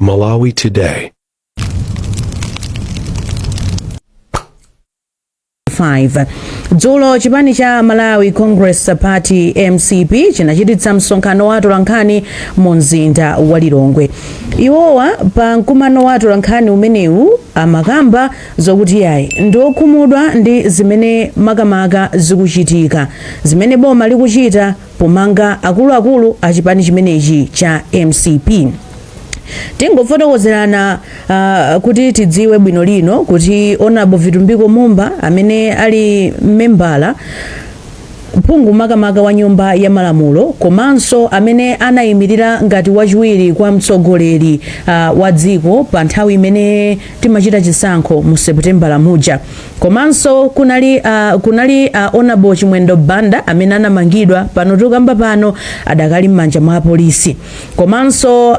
Malawi Today. 5 Dzulo chipani cha Malawi Congress Party, MCP, chinachititsa msonkhano wa atolankhani mu mzinda wa Lilongwe. Iwowa pa mkumano wa atolankhani umenewu amakamba zokuti yayi, ndi okhumudwa ndi zimene makamaka zikuchitika, zimene boma likuchita pomanga akuluakulu a chipani chimenechi cha MCP. Tingofotokozerana kuti tidziwe bwino lino kuti Honorable Vitumbiko Mumba, amene ali membala, phungu makamaka wa Nyumba ya Malamulo, komanso amene anayimirira ngati wachiwiri kwa mtsogoleri wa dziko pa nthawi imene timachita chisankho mu Seputembala muja, komanso kunali Honorable Chimwendo Banda amene anamangidwa, pano tikamba pano adakali m'manja mwa apolisi, komanso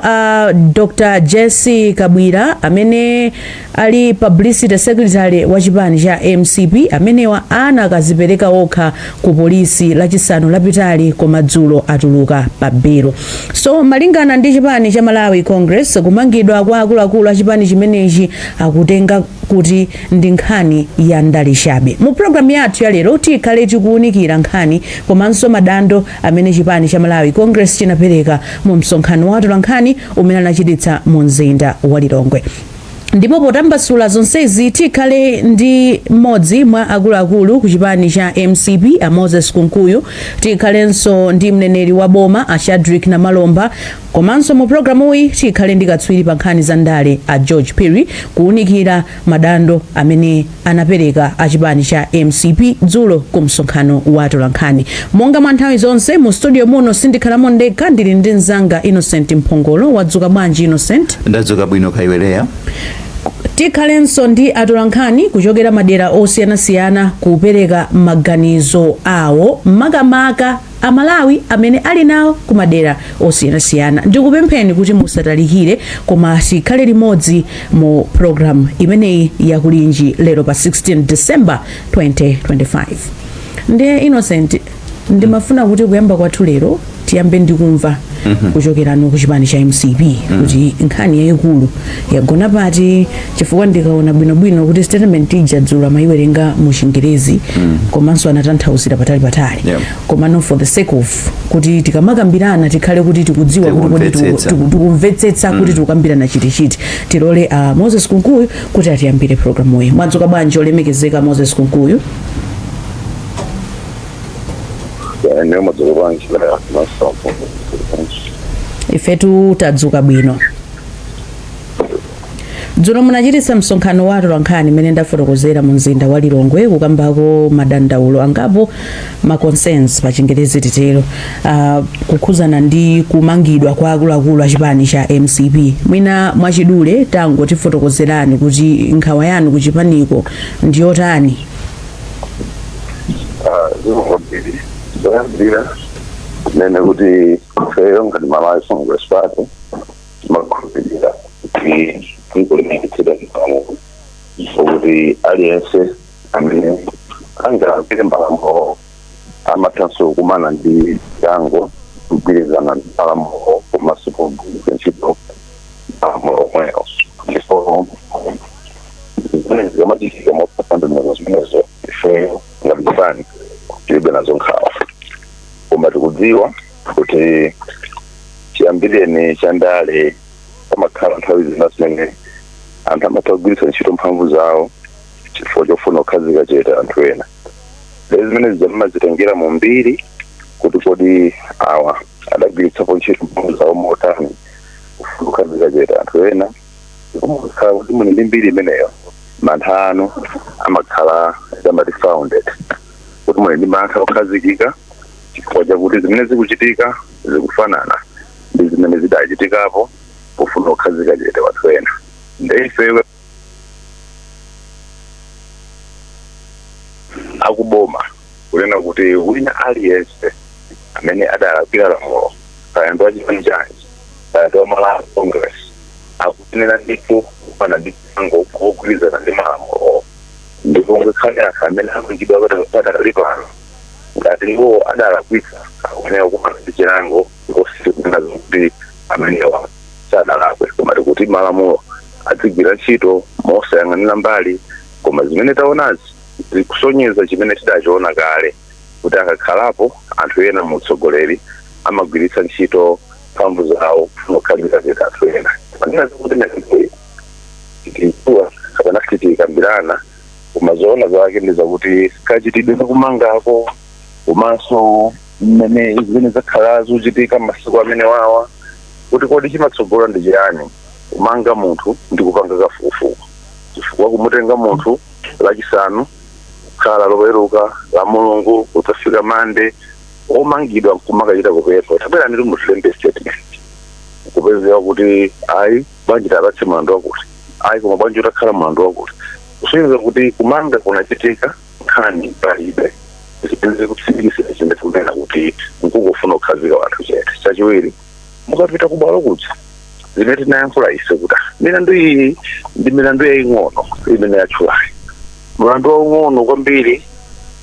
Dr Jesse Kabwira amene ali publicity secretary wa chipani cha MCP, amenewa anakazipereka okha ku polisi Lachisanu lapitali, koma dzulo atuluka pa belo. So malingana ndi chipani cha Malawi Congress, kumangidwa kwa akuluakulu a chipani chimenechi akutenga kuti ndi nkhani ya ndale chabe. Mu programu yathu ya lero tikhale tikuwunikira nkhani komanso madando amene chipani cha Malawi Congress chinapereka mu msonkhano wa atolankhani umene anachititsa mu mzinda wa Lilongwe. Ndipo potambasula zonsezi tikhale ndi mmodzi mwa akuluakulu ku chipani cha MCP, a Moses Kunkuyu. Tikhalenso ndi mneneri wa boma, a Shadrick Namalomba, komanso mu programuyi tikhale ndi katswiri pa nkhani za ndale, a George Perry, kuwunikira madando amene anapereka a chipani cha MCP dzulo ku msonkhano wa atolankhani. Monga mwa nthawi zonse, mu studio muno sindikhalamo ndekha, ndili ndi mzanga Innocent Mphongolo. Wadzuka bwanji, Innocent? Ndadzuka bwino, kaiwereya. Tikhalenso ndi atolankhani kuchokera madera osiyanasiyana kupereka maganizo awo, makamaka Amalawi amene ali nawo ku madera osiyanasiyana. Ndikupempheni kuti musatalikire, koma tikhale limodzi mu program imeneyi yakulinji lero pa 16 December 2025. Ndiye Innocent, ndimafuna kuti kuyamba kwathu lero tiyambe ndikumva kuchokerano ku chipani cha MCP kuti nkhani yayikulu yagona pati, chifukwa ndikaona bwinobwino kuti statement ija dzulo amayiwerenga mu Chingerezi komanso anatanthauzira patali patali, komano for the sake of kuti tikamakambirana tikhale kuti tikudziwa kuti kodi Tikumvetsetsa. tikumvetsetsa kuti tikukambirana chitichiti, tilole Moses Kunkuyu kuti atiyambire programu iyi. Mwadzuka bwanji, olemekezeka Moses Kunkuyu? Ine mwadzuka bwanji masopo? Ifetu tadzuka bwino. Dzulo munachititsa msonkhano wa atolankhani mmene ndafotokozera mu mzinda wa Lilongwe, kukambako madandaulo angapo, ma concerns pa Chingerezi titero, kukhuzana ndi kumangidwa kwa akuluakulu a chipani cha MCP. Mwina mwachidule tangotifotokozerani kuti nkhawa yanu ku chipaniko ndiyotani? Zikomo kwambiri. Zoyambirira tinene kuti ifeyo ngati Malawi Congress Party timakhulupirira kuti dziko limayendetsedwa ndi malamulo, kuti aliyense amene angalakwire malamulo amathanso kukumana ndi chilango kugwirizana ndi malamulo komanso kugwiritsa ntchito malamulo omwewo. Ndipo zimene zikamachitika motsata ndondomeko zimenezo, ifeyo ngati chipani tilibe nazo nkhawa. Koma tikudziwa kuti chiyambireni cha ndale pamakhala nthawi zina zimene anthu amatha kugwiritsa ntchito mphamvu zawo chifukwa chofuna kukhazika chete anthu ena. Lero zimene zija mumazitengera mu mbiri kuti kodi awa adagwiritsapo ntchito mphamvu zawo motani kufuna kukhazika chete anthu ena. Ndipo mukakhala kuti muli ndi mbiri imeneyo, mantha anu amakhala amati founded, kuti muli ndi mantha okhazikika chifukwa chakuti zimene zikuchitika zikufanana ndi zimene zidachitikapo pofuna kukhazika chete anthu ena. Nde ifeyo akuboma kunena kuti wina aliyense amene adalakwira lamulo, kaya ndi wachipani chanji, kaya ndi wa Malawi Congress, akuyenera ndithu kukumana ndi chilango wogwirizana ndi malamulo. Ndipo ngakhale anthu amene amangidwa padakali pano, ngati iwo adalakwitsa, akuyenera kukumana ndi chilango. Ndipo sitikunena zokuti amenewa sadalakwe, koma tikuti Kuti malamulo adzigwira ntchito mosayang'anira mbali. Koma zimene taonazi zikusonyeza chimene tidachiona kale, kuti akakhalapo anthu ena mu utsogoleri amagwiritsa ntchito mphamvu zawo kufuna kukhalira chete anthu ena. Manena zakuti milandu titiikuwa kapena titikambirana, koma zoona zake ndi zakuti kachitidwe kakumangako komanso mmene zimene zakhala zikuchitika masiku amene wawa, kuti kodi chimatsogola ndi chiyani kumanga munthu ndi kupanga kafukufuku? Chifukwa kumutenga munthu Lachisanu, kukhala Loweruka, la Mulungu, kudzafika Mande, omangidwa nkumakachita kupempha, "Tabwera nditi mutilembe statement," kupezeka kuti, "Ayi, bwanji tapatse mlandu wakuti?" "Ayi, koma bwanji utakhala mlandu wakuti?" Kusonyeza kuti kumanga kunachitika, nkhani palibe. Zimene zikutsimikizira chimene tikunena kuti nkungofuna kukhazika wanthu chete. Chachiwiri, mukapita kubwalo kuja, zimene tinayankhula ife kuti milandu iyi ndi milandu yaying'ono imene yatchulayi, mlandu waung'ono kwambiri,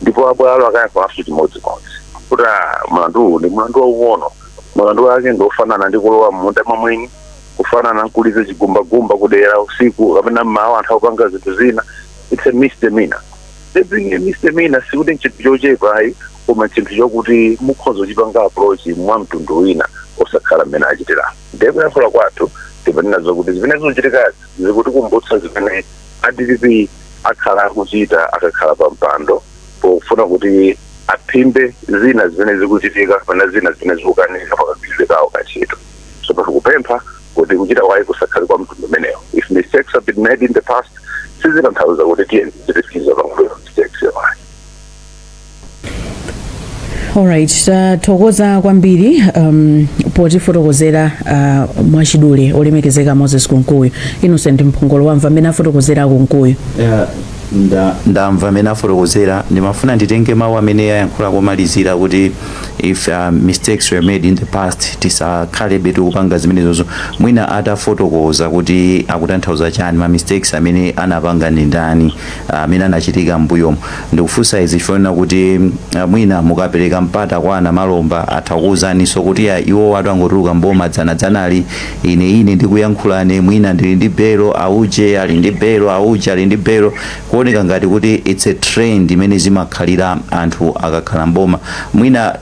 ndipo abwalo akayankhulanso chimodzimodzi kuti mlanduwu ndi mlandu waung'ono, mlandu wake ndi ofanana ndi kulowa munda mwamwini, kufanana nkuliza chigumbagumba kudera usiku kapena mmawa anthu akupanga zinthu zina. It's a misdemeanor. Being a misdemeanor, sikuti nchinthu chochepa ayi, koma chinthu chokuti mukhoza kuchipanga approach mwa mtundu wina, osakhala mmene achitira. Ndiye kuyankhula kwathu tipanena zokuti zimene zikuchitikazi zikutikumbutsa zimene a DPP akhala akuchita akakhala pa mpando, pofuna kuti aphimbe zina zimene zikuchitika kapena zina zimene zikukanika pakagwiridwe kawo kantchito. So patikupempha kuti kuchita kwayi kusakhale kwa mtundu umenewo. If mistakes have been made in the past, sizitanthauza kuti tiye zitifikiza pang'ono mistakes yawayi. Alright, tathokoza kwambiri potifotokozera mwachidule, olemekezeka Moses Kunkuyu. Innocent Mphongolo, wamva mmene afotokozera Kunkuyu? Yeah, ndamva amene afotokozera. Ndimafuna nditenge mawu amene ayankhula komalizira kuti if mistakes were made in the past, tisakhalebe tikupanga zimenezozo. Mwina atafotokoza kuti akutanthauza chani, ma mistakes amene anapanga ndi ndani, amene anachitika m'mbuyomo. Ndikufunsa izi chifukwa kuti mwina mukapereka mpata kwa ana Malomba, atha kuwuzaninso kuti ya iwo watu angotuluka mboma dzanadzanali, ine ndikuyankhulane, mwina ndili ndi belo, auje ali ndi belo, auje ali ndi belo, kuoneka ngati kuti it's a trend imene zimakhalira anthu akakhala mboma. Mwina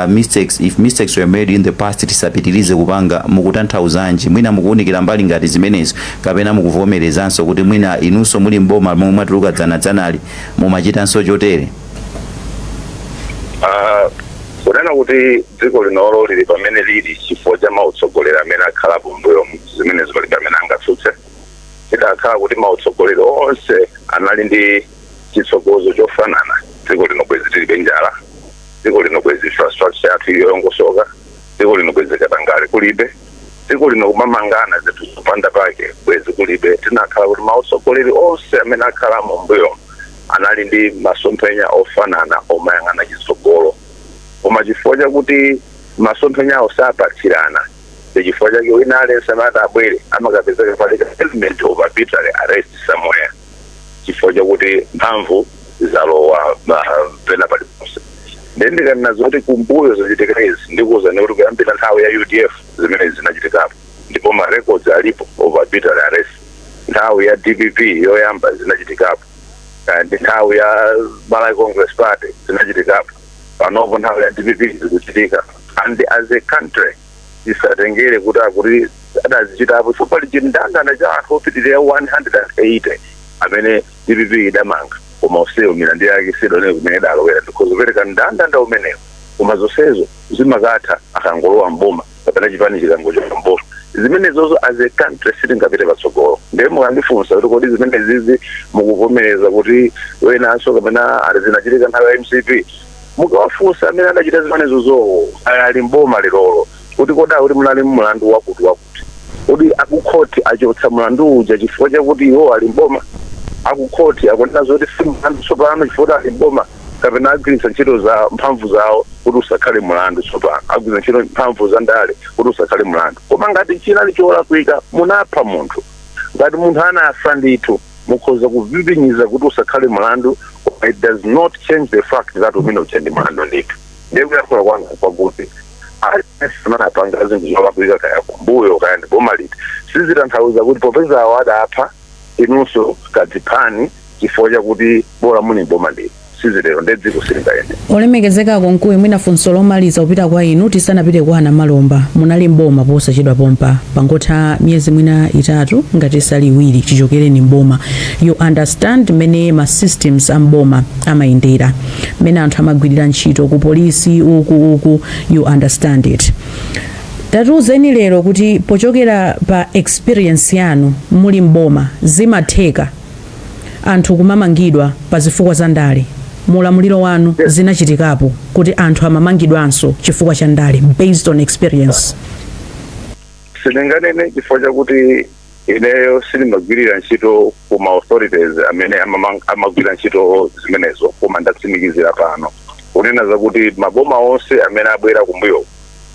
mistakes, if mistakes were made in the past, tisapitirize kupanga, mukutanthauzanji? Mwina mukuwunikira mbali ngati zimenezo, kapena mukuvomerezanso kuti mwina inunso muli mboma momwe mwatuluka dzanadzanali mumachitanso chotere? Kunena kuti dziko linolo lili pamene lili chifukwa cha mautsogoleri amene akhalapo mbuyomu, zimenezo palibe amene angatsutse. Tidakhala kuti mautsogoleri onse anali ndi chitsogozo chofanana, dziko lino bwezi tilibe njala, dziko lino bwezi infrastructure yathu iliyongosoka, dziko lino bwezi katangale kulibe, dziko lino kumamangana zinthu zopanda pake bwezi kulibe. Tinakhala kuti mautsogoleri onse amene akhalamo mbuyomu anali ndi masomphenya ofanana omayang'ana chitsogolo. Koma chifukwa chakuti masomphenyawo sapatsirana, ndi chifukwa chake wina aliyense amati abwere amakapezeka pali element of arbitrary arrest somewhere, chifukwa chakuti mphamvu zalowa pena paliponse. Ndiye ndikanena zoti kumbuyo zachitika izi, ndikuwuzani kuti kuyambira nthawi ya UDF zimene zinachitikapo, ndipo ma records alipo of arbitrary arrest. Nthawi ya DPP yoyamba zinachitikapo, ndi nthawi ya Malawi Congress Party zinachitikapo, panopo nthawi ya DPP zikuchitika. And as a country, tisatengere kuti akuti adazichitapo, chifukwa pali chindandanda cha anthu opitirira 180 amene DPP idamanga, koma onsewo milandu yake sidoneke kumene idalowera. Ndikhoza kupereka ndandanda umenewo, koma zonsezo zimakatha akangolowa mboma kapena chipani chikangochoka mboma. Zimenezozo as a country sitingapite patsogolo. Ndiye mukandifunsa kuti kodi zimene zizi mukuvomereza kuti wenanso kapena ali zinachitika nthawi ya MCP, mukawafunsa amene adachita zimenezozowo ali mboma lerolo kuti kodi akuti munali mlandu wakuti wakuti, kodi akukhoti achotsa mlandu uja chifukwa chakuti iwo ali mboma? Akukhoti akunena zoti si mlandu tsopano chifukwa ali mboma, kapena agwiritsa ntchito za mphamvu zawo kuti usakhale mlandu tsopano, agwiritsa ntchito mphamvu za ndale kuti usakhale mlandu? Koma ngati chinali cholakwika, munapha munthu, ngati munthu anafa ndithu, mukhoza kuvipinyiza kuti usakhale mlandu, koma it does not change the fact that umene ucha ndi mlandu ndithu. Ndiye kuyankhula kwanga kwakuti Aliyense amene apanga zinthu zolakwika, kaya kumbuyo kaya ndi boma liti, sizitanthauza kuti popeza awo adapha, inunso kadziphani chifukwa chakuti bola muli boma liti. Sizitero, ndi dziko silingayende. Olemekezeka Kunkuyu, mwina funso lomaliza kupita kwa inu tisanapite kwa ana Malomba. Munali mboma posachedwa pompa, pangotha miyezi mwina 3 ngati sali 2 chichokereni mboma. You understand mmene ma systems amboma amayendera, mmene anthu amagwirira ntchito ku polisi uku uku, you understand it. Tatiuzeni lero kuti pochokera pa experience yanu muli mboma, zimatheka anthu kumamangidwa pa zifukwa za ndale? Mulamuliro wanu zinachitikapo kuti anthu amamangidwanso chifukwa cha ndale, based on experience? Sindinganene chifukwa chakuti ineyo sindimagwirira ntchito kuma authorities amene amagwira ntchito zimenezo, koma ndatsimikizira pano kunena zakuti maboma onse amene abwera kumbuyo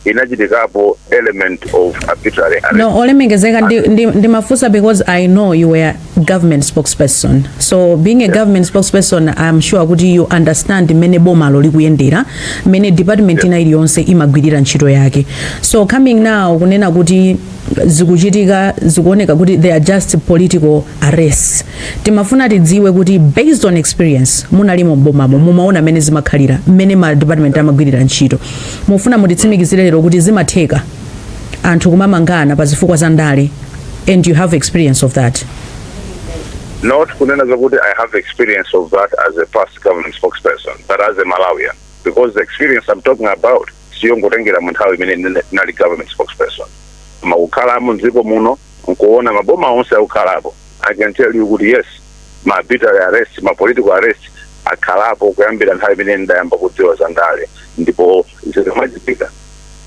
inachitikapo element of arbitrary arrest. No, olemekezeka, ndimafunsa because I know you were government spokesperson. So being a government spokesperson, I'm sure kuti you understand mmene bomalo likuyendera, mmene department ina iliyonse imagwirira ntchito yake. So coming now kunena kuti zikuchitika, zikuoneka kuti they are just political arrests, timafuna tidziwe kuti based on experience, munalimo mbomamo, mumaona mmene zimakhalira, mmene ma department amagwirira ntchito, mufuna mutitsimikizire lero kuti zimatheka anthu kumamangana pa zifukwa za ndale, and you have experience of that? Not kunena zakuti I have experience of that as a past government spokesperson, but as a Malawian, because the experience I'm talking about siyongotengera mu nthawi imene ndinali government spokesperson, koma kukhalamo mdziko muno nkuona maboma onse akukhalapo. I can tell you kuti yes, ma arbitrary arrest, ma political arrest akhalapo kuyambira nthawi imene ndayamba kudziwa za ndale. Ndipo zikamachitika,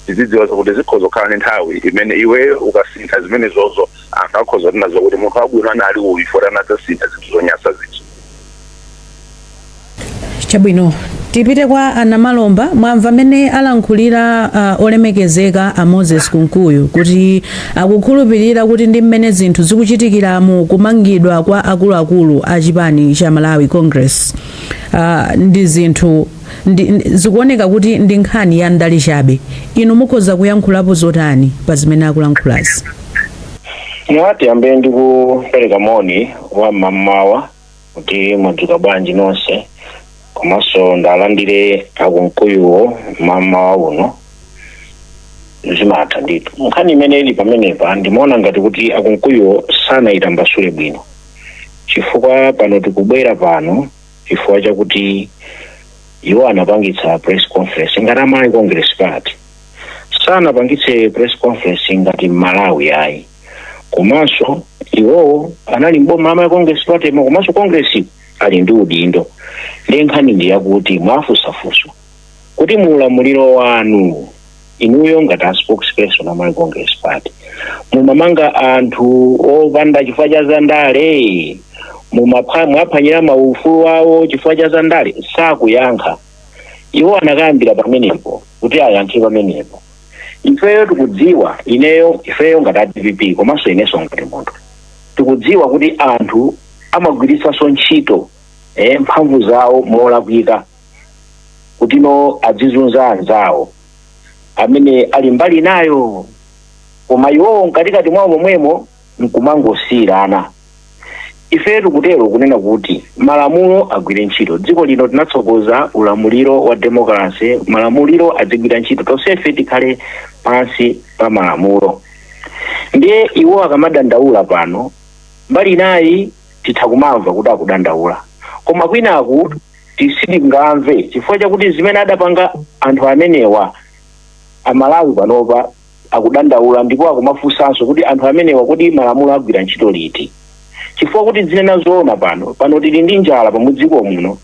tizidziwa zakuti zikhoza kukhala ndi nthawi imene iweyo ukasintha zimene zozo, anthu akhoza kunazo kuti munthu wabwino anali uyu foti anadzasintha zinthu zonyasa zinthu. Chabwino, tipite kwa ana Malomba. Mwamva mmene alankhulira olemekezeka a Moses Kunkuyu kuti akukhulupirira kuti ndi mmene zinthu zikuchitikiramu, kumangidwa kwa akuluakulu a chipani cha Malawi Congress, ndi zinthu zikuoneka kuti ndi nkhani ya ndale chabe. Inu mukhoza kuyankhulapo zotani pa zimene akulankhulazi? Tiyambe ndi kupereka moni wa mmamawa kuti mwadzuka bwanji nonse, komanso ndalandire aKunkuyuwo mmamawa uno. Zimatha ndithu. Nkhani imene ili pamenepa, ndimaona ngati kuti aKunkuyuwo sanayitambasule bwino, chifukwa pano tikubwera pano chifukwa chakuti iwo anapangitsa press conference ngati Amalawi Congress Party, sanapangitse press conference ngati Malawi ayi. Komanso iwowo anali mboma Amalawi Congress Party mo, komanso Congress ali ndi udindo. Ndi nkhani ndi yakuti mwafusafuso kuti muulamuliro wanu inuyo ngati a spokesperson Amalawi Congress Party mumamanga anthu opanda chifukwa cha zandale, mwaphwanyira maufulu awo chifukwa cha zandale? Sakuyankha. Iwo anakayambira pamenepo kuti ayankhe pamenepo. Ifeyo tikudziwa, ineyo, ifeyo ngati a DPP, komanso inenso ngati munthu, tikudziwa kuti anthu amagwiritsanso ntchito mphamvu zawo molakwika kutino adzizunza anzawo amene ali mbali nayo, koma iwowo mkatikati mwawo momwemo nkumangosiyirana. Ife tikutero kunena kuti malamulo agwire ntchito. Dziko lino tinatsogoza ulamuliro wa democracy, malamuliro adzigwira ntchito, tonsefe tikhale pansi pa malamulo. Ndiye iwo akamadandaula pano, mbali inayi titha kumamva kuti akudandaula, koma kwinaku sitingamve chifukwa chakuti zimene adapanga anthu amenewa, Amalawi panopa akudandaula ndipo akumafunsanso kuti anthu amenewa, kodi malamulo agwira ntchito liti? Chifukwa kuti zinena zoona, pano tili ndi njala pamudziko muno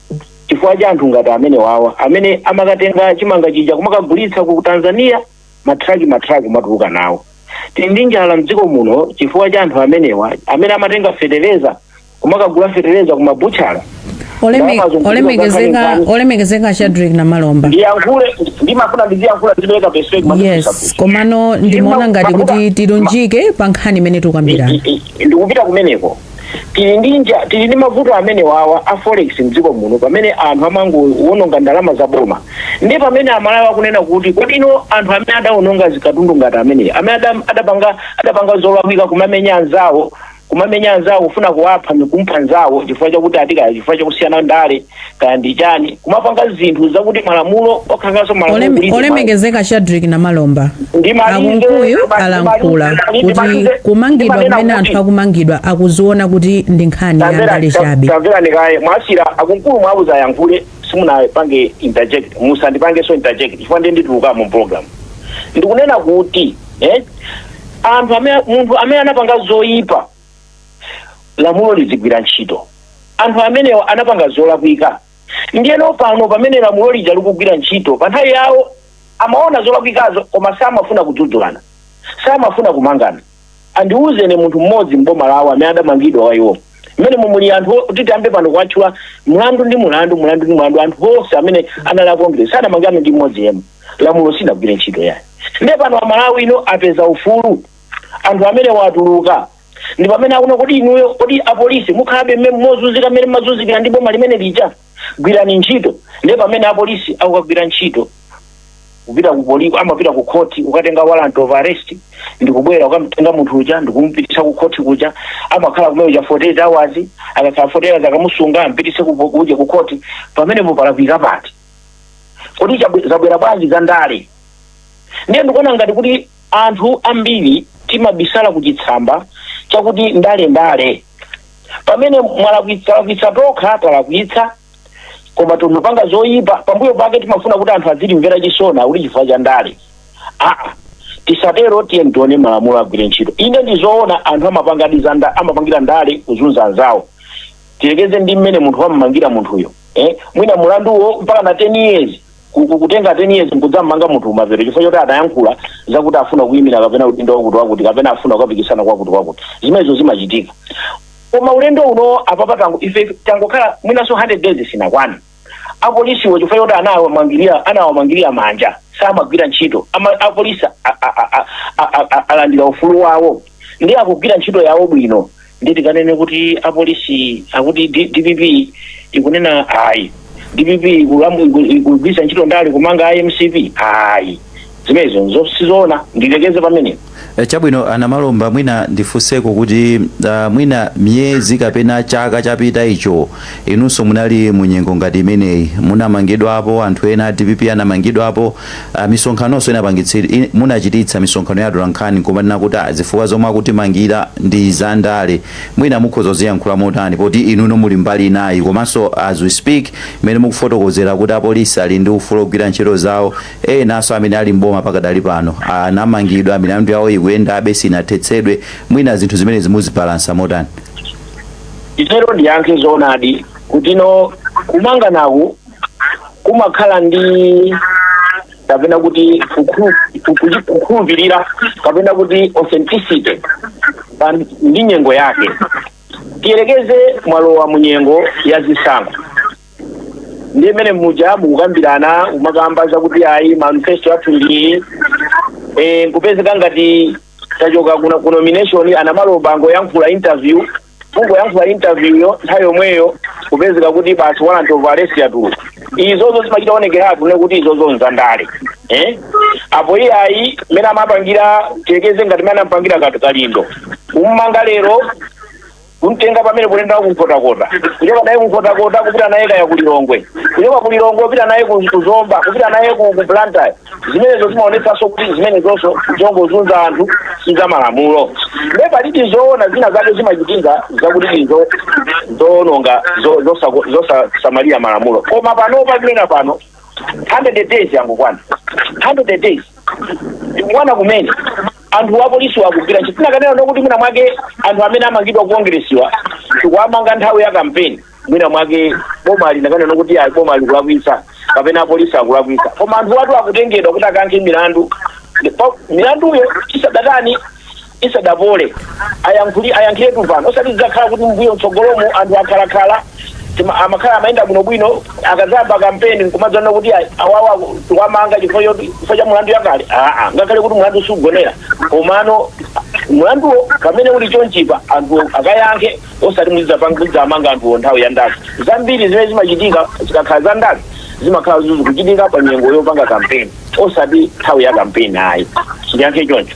chifukwa cha anthu ngati amenewawa amene amakatenga chimanga chija kumakagulitsa ku Tanzania, matraki matraki kumatuluka nawo. Tili ndi njala mdziko muno chifukwa cha anthu amenewa amene amatenga fetereza kumakagula fetereza kumabutchala. Ndalama zonse Olemekezeka, olemekezeka Shadrick na Malomba. Ndiyankhule, ndimafuna ndiziyankhula, ndizipereka perspective. Yes, komano ndimaona ngati kuti tilunjike pa nkhani imene tikukambirana. Ndikupita kumeneko. Tili ndi tili ndi mavuto amene wawa a forex mdziko muno, pamene anthu amangowononga ndalama za boma. Ndi pamene Amalawi akunena kuti, kodi ino anthu amene adawononga zikatundu ngati ameneyi, amene adapanga zolakwika, kumamenya anzawo, kufuna kuwapha, kumpha nzawo chifukwa chakuti atikaya, chifukwa chakusiyana ndale kaya ndi chani, kumapanga zinthu zakuti malamulo okhalanso malamulo kulibe. Olemekezeka Shadrick Namalomba, Ndimalize, Akunkuyu alankhula kuti kumangidwa ndimanena kumene anthu akumangidwa akuziona kuti ndi nkhani ya ndale chabe. Tamverani kaye, mwasira Akunkuyu, mwauza ayankhule, simunapange interject. Musandipangenso interject chifukwa ndiye ndituluka mu program. Ndikunena kuti anthu amene, munthu amene anapanga zoyipa, lamulo lizigwira ntchito. Anthu amenewo anapanga zolakwika. Ndiyeno pano pamene lamulo lija likugwira ntchito, pa nthawi yawo amaona zolakwikazo koma samafuna kudzudzulana, samafuna kumangana. Andiwuzeni munthu mmodzi mboma lawo amene adamangidwa wa iwo. Mmene mumuli anthu tiyambe pano kuwatchula mulandu ndi mulandu, mulandu ndi mulandu, anthu onse amene anali a Congress sanamangidwe ndi mmodzi yemwe. Lamulo sinagwire ntchito yayi. Ndiye pano Amalawi ino apeza ufulu, anthu amene watuluka, ndi pamene akuona kuti inuyo, kodi apolisi mukhalabe mmene mozunzika, mmene mazunzikira ndi boma limene lija? Gwirani ntchito. Ndiye pamene apolisi akukagwira ntchito, kupita ku amapita ku khoti kukatenga warrant of arrest, ndikubwera kukamtenga munthu uja ndikumupitisa ku khoti kuja. Amakhala kumene uja 48 hours. Akakhala 48 hours, akamusunga, ampitise kuja ku khoti. Pamenepo palakwika pati? Kodi zabwera bwanji za ndale? Ndiye ndikuona ngati kuti anthu ambiri timabisala kuchitsamba chakuti ndale ndale, pamene mwalakwitsa, lakwitsa tokha, talakwitsa, koma timapanga zoyipa, pambuyo pake timafuna kuti anthu azitimvera chisoni akuti chifukwa cha ndale. Aa, tisatero. Tiye tione malamulo agwire ntchito. Ine ndizoona anthu amapanga dizanda, amapangira ndale kuzunza anzawo. Tilekeze ndi mmene munthu wammangira munthuyo, mwina mulanduwo mpaka na 10 years, kutenga 10 years nkudzamanga munthu kumapeto chifukwa choti adayankhula zakuti afuna kuyimira kapena udindo wakuti wakuti, kapena afuna kukapikisana kwakuti kwakuti. Zimenezo zimachitika. Koma ulendo uno apapa tango ife tangokhala mwinanso 100 days sinakwana, apolisiwo chifukwa choti anawamangirira manja, samagwira ntchito. Apolisi alandira ufulu wawo ndi akugwira ntchito yawo bwino. Ndi tikanene kuti apolisi akuti DPP ikunena ayi, DPP ikugwiritsa ntchito ndale kumanga MCP, ayi, zimenezo sizoona. Ndilekeze pamenepo. Chabwino, Anamalomba, mwina ndifunseko kuti mwina miyezi kapena chaka chapita icho, inunso munali munyengo ngati imeneyi, munamangidwapo, anthu ena a DPP anamangidwapo, misonkhanonso munachititsa misonkhano ya atolankhani kumanena kuti zifukwa zomwe akutimangira ndi zandale. Mwina mukhoza kuziyankhula motani poti inuno muli mbali inayi, komanso as we speak imene mukufotokozera kuti apolisi ali ndi ufulu ogwira ntchito zawo, enanso amene ali mboma pakadali pano anamangidwa, milandu yawo ikuyendabe, sinathetsedwe? Mwina zinthu zimene zimuzibalansa motani? Itero ndiyankhe zoonadi kuti no, kumanga naku kumakhala ndi kapena kuti kukhulupirira kapena kuti authenticity ndi nyengo yake. Tiyerekeze mwalowa mu nyengo ya zisankho, ndi imene muja mukukambirana, umakamba zakuti ayi, manifesto athu ndi nkupezeka ngati tachoka kuna ku nomination, Anamalomba angoyankhula interview, kungoyankhula interview yo, nthawi yomweyo kupezeka kuti basi, warrant of arrest yatuluka. Izozo zimachita onekeratu ne kuti izozo nzandale, eh? Apo iyayi, mmene amapangira, tiyerekeze ngati mmene amapangira Kalindo, kummanga lero, kumtenga pamene kulenda kunkhotakota, kuchoka naye kunkhotakota kupita naye kaya kulilongwe, kuchoka kulilongwe kupita naye ku Zomba, kupita naye ku Blantyre. Zimenezo zimaonetsanso kuti zimenezonso zongozunza anthu, sizamalamulo. Nde paliti zoona zina zake zimachitika zakuti izo zoononga, zosasamalira malamulo. Koma panopa, kunena pano, 100 days yangokwana, 100 days ikukwana kumene anthu apolisi akugwira ntchito. Tinakanena nokuti mwina mwake anthu amene amangidwa ku Congressiwa tikuwamanga nthawi ya kampeni, mwina mwake boma linakanena kuti ayi, boma likulakwitsa kapena apolisi akulakwitsa. Koma anthu watu akutengedwa kuti akankhe milandu. Ndipo milanduyo isadatani, isadapole, ayankhiretu pano, osati zidzakhala kuti mbuyo mtsogolomo anthu akhalakhala amakhala amayenda bwinobwino, akazamba kampeni nkumadzana kuti ayi, awawa tiwamanga chifukwa choti chifukwa cha mulandu yakale. Aa, ngakhale kuti mulandu sugonera, komano Mlanduwo pamene uli chonchipa, anthu akayankhe, osati muzidzamanga anthuwo nthawi ya ndale. Zambiri zimene zimachitika zikakhala za ndale zimakhala zikuchitika pa nyengo yopanga kampeni, osati nthawi ya kampeni ayi. Ndiyankhe choncho.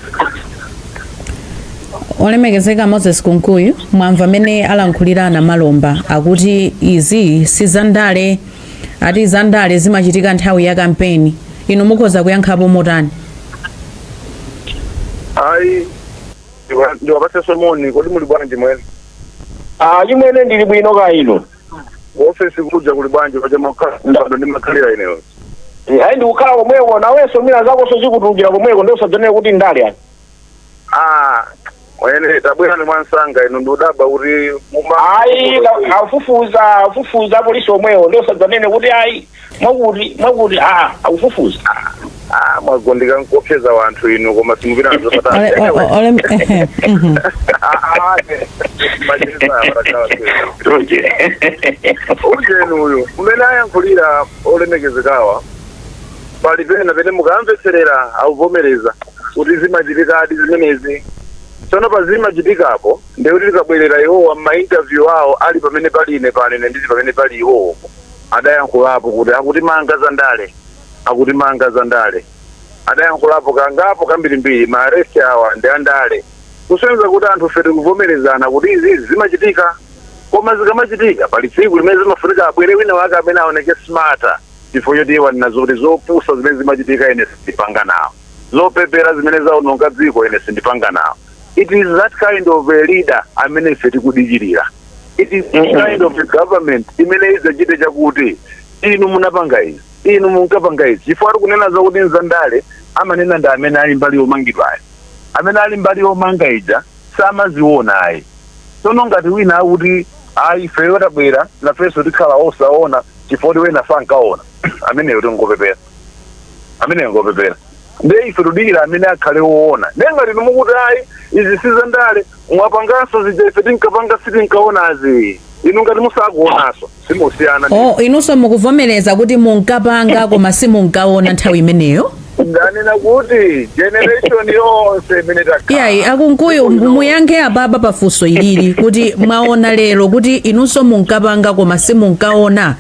Olemekezeka Moses Kunkuyu, mwamva amene alankhulira Namalomba, akuti izi si zandale, ati zandale zimachitika nthawi ya kampeni. Inu mukhoza kuyankhapo motani? Ayi, ndiwapatse moni. Kodi muli bwanji mwene? Ah, chimwene, ndili bwino, ka ino? Ofesi kuja kuli bwanji? Paja makhala ndi makhalira ineyo. Ayi, ndikukhala komweko nawenso, mina zakonso zikutulukira komweko, ndi usadzanene kuti ndale ani. Ah, mwene, tabwera ni mwansanga ino, ndudaba kuti muma Ayi, afufuza, afufuza apolisi omwewo, ndi usadzanene kuti ayi, mwakuti mwakuti, aa, akufufuza. Ah, mwagondeka nkopyeza wanthu inu, koma simupita nazo patali. Ehe. Ah, macheza patakhala. Ujeni uyu umene ayankhulira olemekezekawa, pali pena pene mukamvetserera akuvomereza kuti zimachitikadi zimenezi. Tsono pa zimachitikapo, ndikuti tikabwerera iwowa m'ma interview awo ali pamene pali ine pano, ine ndili pamene pali iwowo, adayankhulapo kuti akuti manga zandale, akuti manga zandale. Adayankhulapo kangapo kambirimbiri, ma arrest awa ndi andale, kusonyeza kuti anthu fe tikuvomerezana kuti izizi zimachitika. Koma zikamachitika, pali tsiku limene zimafunika abwere wina wake amene aoneke smarter, chifukwa choti iye wanena zoti zopusa zimene zimachitika ine sindipanga nawo, zopepera zimene zaononga dziko ine sindipanga nawo. It is that kind of a leader amene ife tikudikirira. It is that kind of a government imene idzachite chakuti inu munapanga izi, inu munkapanga izi. Chifukwa ari kunena zakuti nzandale, amanena ndi amene ali mbali yomangidwayo. Amene ali mbali yomanga ija samaziona ayi. Tsono ngati wina akuti ayi, ifeyo tabwera nafenso tikhala osaona chifukwa kuti wena sankaona, ameneyo tingopepera, ameneyo ngopepera. Ndiye ife tudikira amene akhale woona. Ndiye ngati mukuti ayi, izi sizandale, mwapanganso zija ife tinkapanga sitinkaonazi, inu ngati musakuonanso simusiyana. Oh, inunso mukuvomereza kuti munkapanga koma simunkaona nthawi imeneyo? Ndanena kuti generation yonse imene takhala. Iyayi, aKunkuyu, muyankhe apapa pafunso ilili kuti mwaona lero kuti inunso munkapanga koma simunkaona?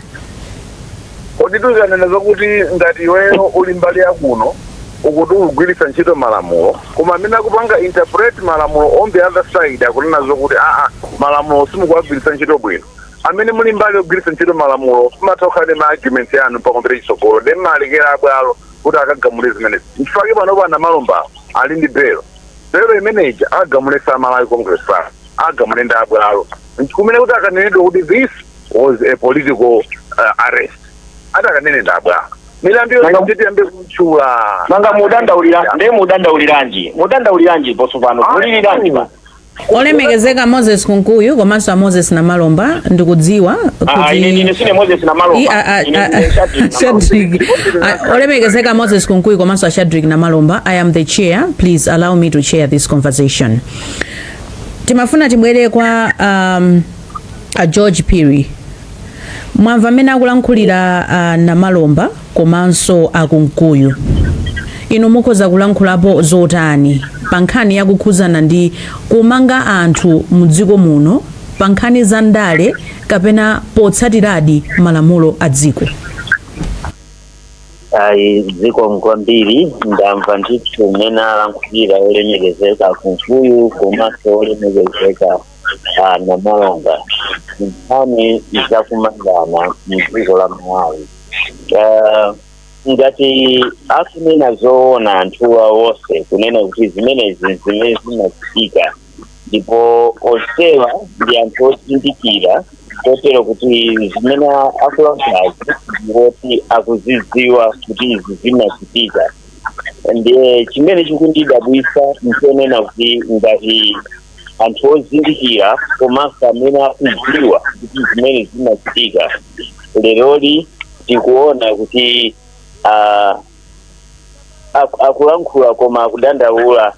Kodi tuzanena zakuti ngati iweyo uli mbali yakuno ukuti ukugwiritsa ntchito malamulo, koma amene akupanga interpret malamulo on the other side akunena zokuti aa, malamulo simukuwagwiritsa ntchito bwino, amene muli mbali yogwiritsa ntchito malamulo mumatha kukhala ndi ma arguments yanu pakumpita chitsogolo, ndi mmalekera abwalo kuti akagamule zimenezi. Nchifukwa panopo ana ali ndi belo. Belo imeneyi agamule sa Malawi Congress Party, agamule ndi abwalo, kumene kuti akanenedwa kuti this was a political arrest, atakanene ndi abwalo. Milandu yonse tiyambe kutchula. Nanga mudandaulira, ndiye mudandauliranji? Mudandauliranji ponso pano? Muliliranji pa? Olemekezeka Moses Kunkuyu komanso a Moses Namalomba, ndikudziwa Ah, ine ndine sine Moses Namalomba. Ine ndine Shadrack Namalomba. Shadrack. Olemekezeka Moses Kunkuyu komanso a Shadrack Namalomba, I am the chair, please allow me to chair this conversation. Timafuna tibwere kwa a George Phiri. Mwamva amene akulankhulira Namalomba komanso aKunkuyu. Inu mukhoza kulankhulapo zotani pa nkhani yakukhuzana ndi kumanga anthu mu dziko muno pa nkhani za ndale kapena potsatiradi malamulo a dziko? Ayi, dziko kwambiri. Ndamva ndithu mmene alankhulira olemekezeka Kunkuyu komanso olemekezeka Namalomba, nkhani zakumangana mdziko la Malawi. Ngati akunena zoona anthuwa wonse, kunena kuti zimenezi zimene zimachitika, ndipo onsewa ndi anthu ozindikira, kotero kuti zimene akulankhulazi ndikuti akuzidziwa kuti izi zimachitika. Ndiye chimene chikundidabwisa nchonena kuti ngati anthu ozindikira komanso amene akudziwa kuti zimene zimachitika, leroli tikuona kuti akulankhula koma akudandaula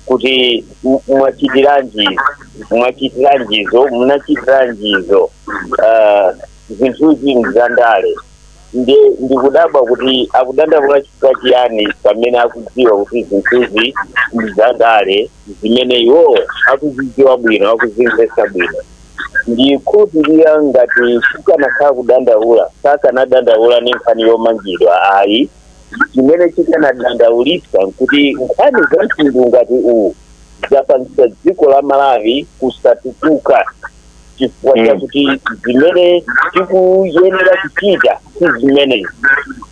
kuti mwachitiranji, mwachitiranjizo, munachitiranjizo, zinthuzi nzandale. Ndiye ndikudabwa kuti akudandaula chifukwa chiyani pamene akudziwa kuti zinthuzi ndi zandale zimene iwowo akuzidziwa bwino, akuzimvetsa bwino. Ndikhulupirira ngati kukanakhala kudandaula, sakanadandaula ndi nkhani yomangidwa ayi. Chimene chikanadandaulitsa nkuti nkhani za mtundu ngati uwu zapangitsa dziko la Malawi kusatukuka, chifukwa chakuti zimene tikuyenera kuchita si zimenezi,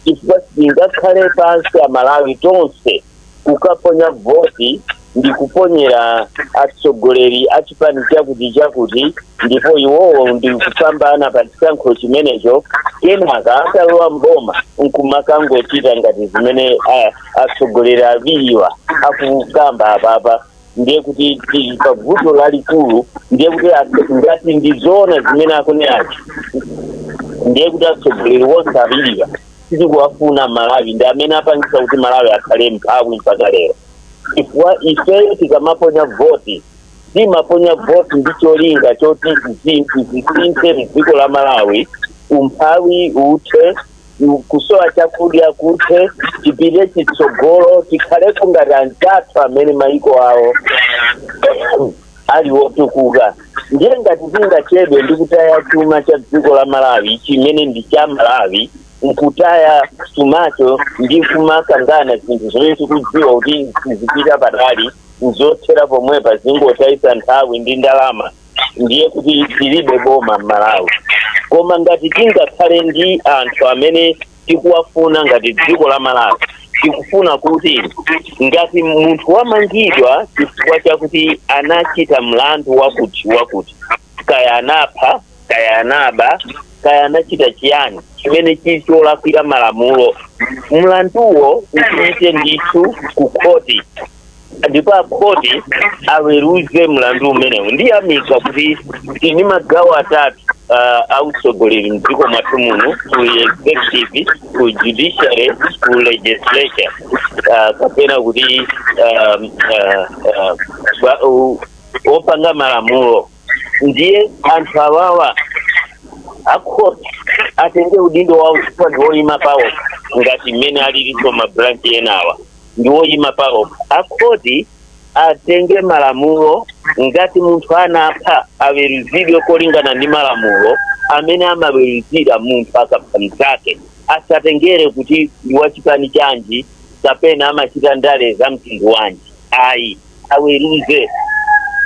chifukwa sitingakhale pansi Amalawi tonse kukaponya voti ndi kuponyera atsogoleri a chipani chakuti chakuti, ndipo iwowo ndi kupambana pa chisankho chimenecho, kenaka atalowa mboma nkumakangochita ngati zimene atsogoleri awiriwa akukamba apapa. Ndiye kuti tili pa vuto lalikulu. Ndiye kuti ngati ndi zoona zimene akunenazi, ndiye kuti atsogoleri onse awiriwa sitikuwafuna Malawi, ndi amene apangisa kuti Malawi akhale mphawi mpaka lero, chifukwa ifeyo tikamaponya voti timaponya voti ndi cholinga choti zinthu zisinthe mdziko la Malawi, umphawi uthe, kusowa chakudya kuthe, tipite chitsogolo, tikhaleko ngati anzathu amene maiko awo ali wotukuka. Ndiye ngati tingachedwe ndi kutaya chuma cha dziko la Malawi chimene ndi cha Malawi, nkutaya chumacho ndi kumakangana zinthu zimene tikudziwa kuti sizipita patali, nzothera pomwepa, zingotayisa nthawi ndi ndalama, ndiye kuti tilibe boma m'Malawi. Koma ngati tingakhale ndi anthu amene tikuwafuna ngati dziko la Malawi, tikufuna kuti ngati munthu wamangidwa chifukwa chakuti anachita mlandu wakuti wakuti, kaya anapha, kaya anaba, kaya anachita chiyani chimene chili cholakwira malamulo, mlanduwo upite ndithu ku khoti ndipo akhoti aweruze mlandu umenewu. Ndiyamika kuti tili magawo atatu autsogoleri mdziko mwathu muno: ku executive, ku judiciary, ku legislature, kapena kuti opanga malamulo. Ndiye anthu awawa akhoti atenge udindo wawo, chifukwa ndi woyima pawo ngati mmene alilinso mabranch enawa ndi woyima pawo. Akhoti atenge malamulo, ngati munthu anapha aweruzidwe kolingana ndi malamulo amene amaweruzira munthu akapha mnzake, asatengere kuti ndi wachipani chanji kapena amachita ndale za mtundu wanji ayi, aweruze.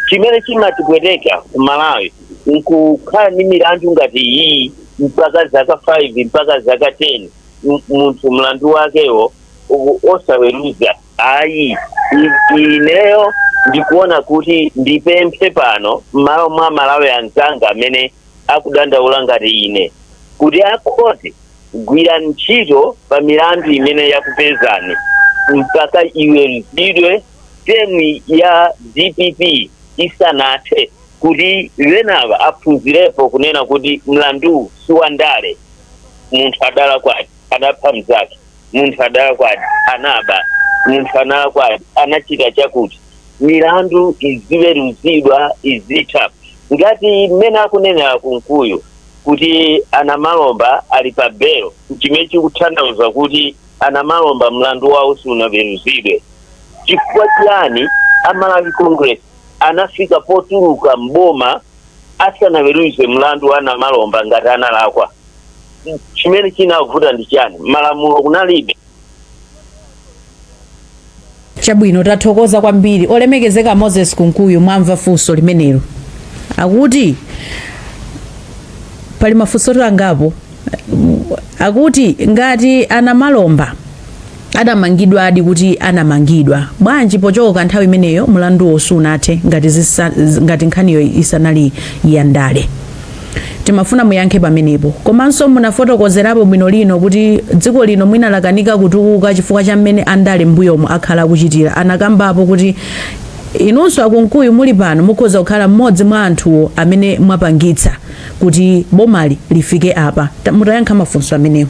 Chimene chimatipweteka ku Malawi nkukhala ndi milandu ngati iyi mpaka zaka 5 mpaka zaka 10, munthu mlandu wakewo osaweruza ayi. Ineyo ndikuona kuti ndipemphe pano m'malo mwa Malawi anzanga amene akudandaula ngati ine kuti akhoti gwirani ntchito pa milandu imene yakupezani mpaka iweruzidwe temu ya DPP isanathe, kuti enawa aphunzirepo kunena kuti mlandu si wandale. Munthu adalakwadi, adapha mzake, munthu adalakwadi, anaba, munthu analakwadi, anachita chakuti, milandu iziweruzidwa, izitha. Ngati mmene akunenera Kunkuyu kuti anamalomba ali pa belo, chimene chikutanthauza kuti anamalomba mlandu wawo sunaweruzidwe. Chifukwa chiyani amalawi Congress anafika potuluka mboma asanaweruze mlandu wa anamalomba ngati analakwa? Chimene chinavuta ndi chani? Malamulo kunalibe. Chabwino, tathokoza kwambiri olemekezeka Moses Kunkuyu. Mwamva funso limenelo, akuti pali mafunso angapo. Akuti ngati anamalomba adamangidwadi, kuti anamangidwa bwanji pochoka nthawi imeneyo mlanduwo sunathe ngati nkhaniyo isanali yandale? Timafuna muyankhe pamenepo. Komanso munafotokozerapo bwino lino kuti dziko lino mwina lakanika kutukuka chifukwa cha mmene andale mbuyomo akhala akuchitira. Anakambapo kuti inunso akunkuyu muli pano mukhoza kukhala mmodzi mwa anthuwo amene mwapangitsa kuti bomali lifike apa. Mutayankha mafunso amenewo.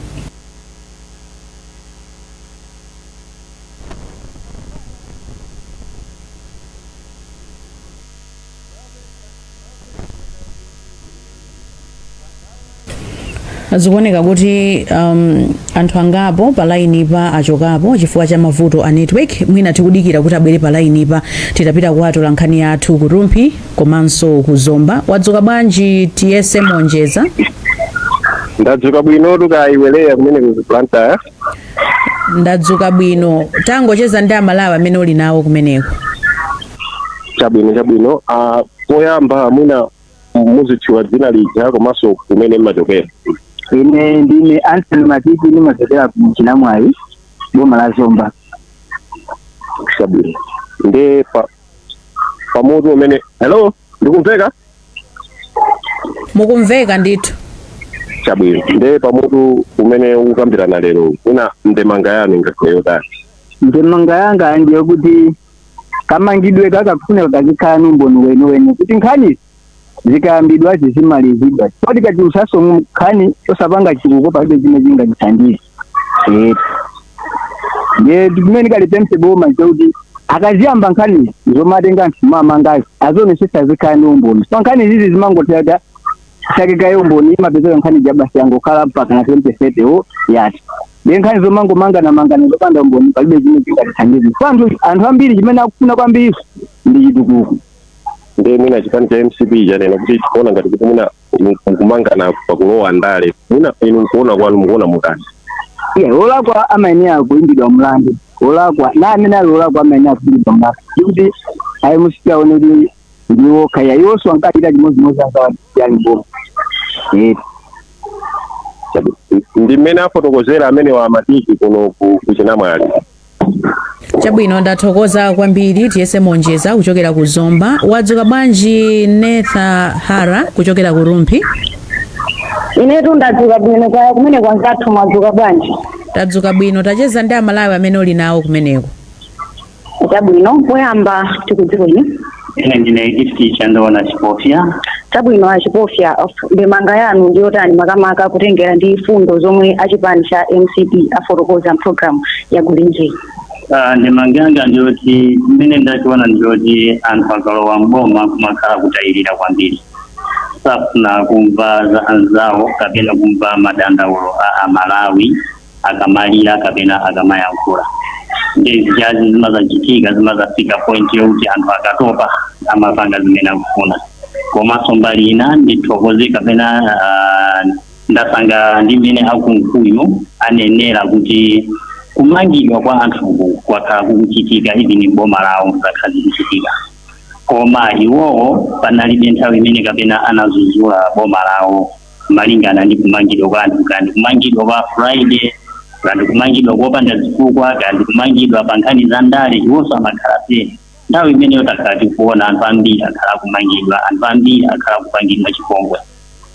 Zikuoneka kuti anthu angapo pa line pa achokapo chifukwa cha mavuto a network. Mwina tikudikira kuti abwere pa line pa titapita kuwatola nkhani yathu ku Rumphi komanso ku Zomba. Wadzuka bwanji, Tiyese Monjeza? Ndadzuka bwino, kaiweleya kumene ku Blantyre? Ndadzuka bwino. Tangocheza ndi Amalawi amene uli nawo kumeneko. Chabwino. Poyamba mwina muzitchula dzina lija komanso kumene mmachokera. Ine ndine Anthony Matiki, ndimachokera ku Chinamwali, boma la Zomba. Chabwino. Nde pa pamutu umene, hello, ndikumveka? Mukumveka ndithu. Chabwino. Nde pamutu umene ukukambirana lero, mwina ndemanga yanu ingakhale yotani? Ndemanga yanga ndiyo kuti kamangidwe kakakufuna kazikhala numboni weniweni kuti nkhani zikayambidwa zizimalizidwa, poti kati usaso nkhani osapanga chitukuko, palibe chimene chingachithandize. Ndiye kumene kalipemphe boma chokuti akaziyamba nkhani zomatenga anthu mamangazi, azionesesa zikhala ndi umboni. Pa nkhani zizi zimangotata sakikayo umboni, imapezeka nkhani jabasi yangokhala mpaka na 2030 o yati. Ndiye nkhani zomangomangana mangana zopanda umboni, palibe chimene chingatithandize. So anthu ambiri chimene akufuna kwambiri ndi chitukuko. Nde mwina chipani cha MCP chanena kuti chikuona ngati kuti mwina nkumangana pakulowa ndale. Mwina inu nkuona kwanu mukuona mutani? Yeah, olakwa amayenera kuimbidwa mlandu. Olakwa na amene ali olakwa amayenera kuimbidwa mlandu, ndikuti ayi musikaone kuti ndiwo kaya iwonso ankachita chimodzimodzi ankawatiyani boma. Ndi mmene afotokozera amene wa Matiki kuno ku Chinamwali. Chabwino, ndathokoza kwambiri, Tiyese Monjeza kuchokera ku Zomba. Wadzuka bwanji, Netha Hara kuchokera ku Rumphi? Inetu ndadzuka bwino, kaya kumene kwanzathu mwadzuka bwanji? Tadzuka bwino. Tacheza ndi Amalawi amene uli nawo kumeneko. Chabwino, poyamba tikudziweni. Ine ndine Gift Chandoona Chipofya. Chabwino, Achipofya, ndemanga yanu ndiyotani makamaka kutengera ndi fundo zomwe achipani cha MCP afotokoza mpulogalamu ya Gulinji? Ndemanga yanga ndiyoti mmene ndachiona ndiyoti anthu akalowa mboma kumakhala kutayirira kwambiri, safuna kumva za anzawo kapena kumva madandaulo a Amalawi akamalira kapena akamayankhula. Ndi zijazi zimazachitika, zimazafika point yokuti anthu akatopa amapanga zimene akufuna. Komanso mbali ina ndithokoze kapena ndasanga ndi mmene Akunkuyu anenera kuti kumangidwa kwa anthuku kwakhala kukuchitika, even boma lawo zakhala zikuchitika, koma iwowo panalibe nthawi imene kapena anazuzula boma lawo malingana ndi kumangidwa kwa anthu, kandi kumangidwa kwa Friday, kandi kumangidwa kopanda zifukwa, kandi kumangidwa pa nkhani za ndale, iwonso amakhala pene. Nthawi imeneyo takhala tikuona anthu ambiri akhala kumangidwa, anthu ambiri akhala kupangidwa chipongwe.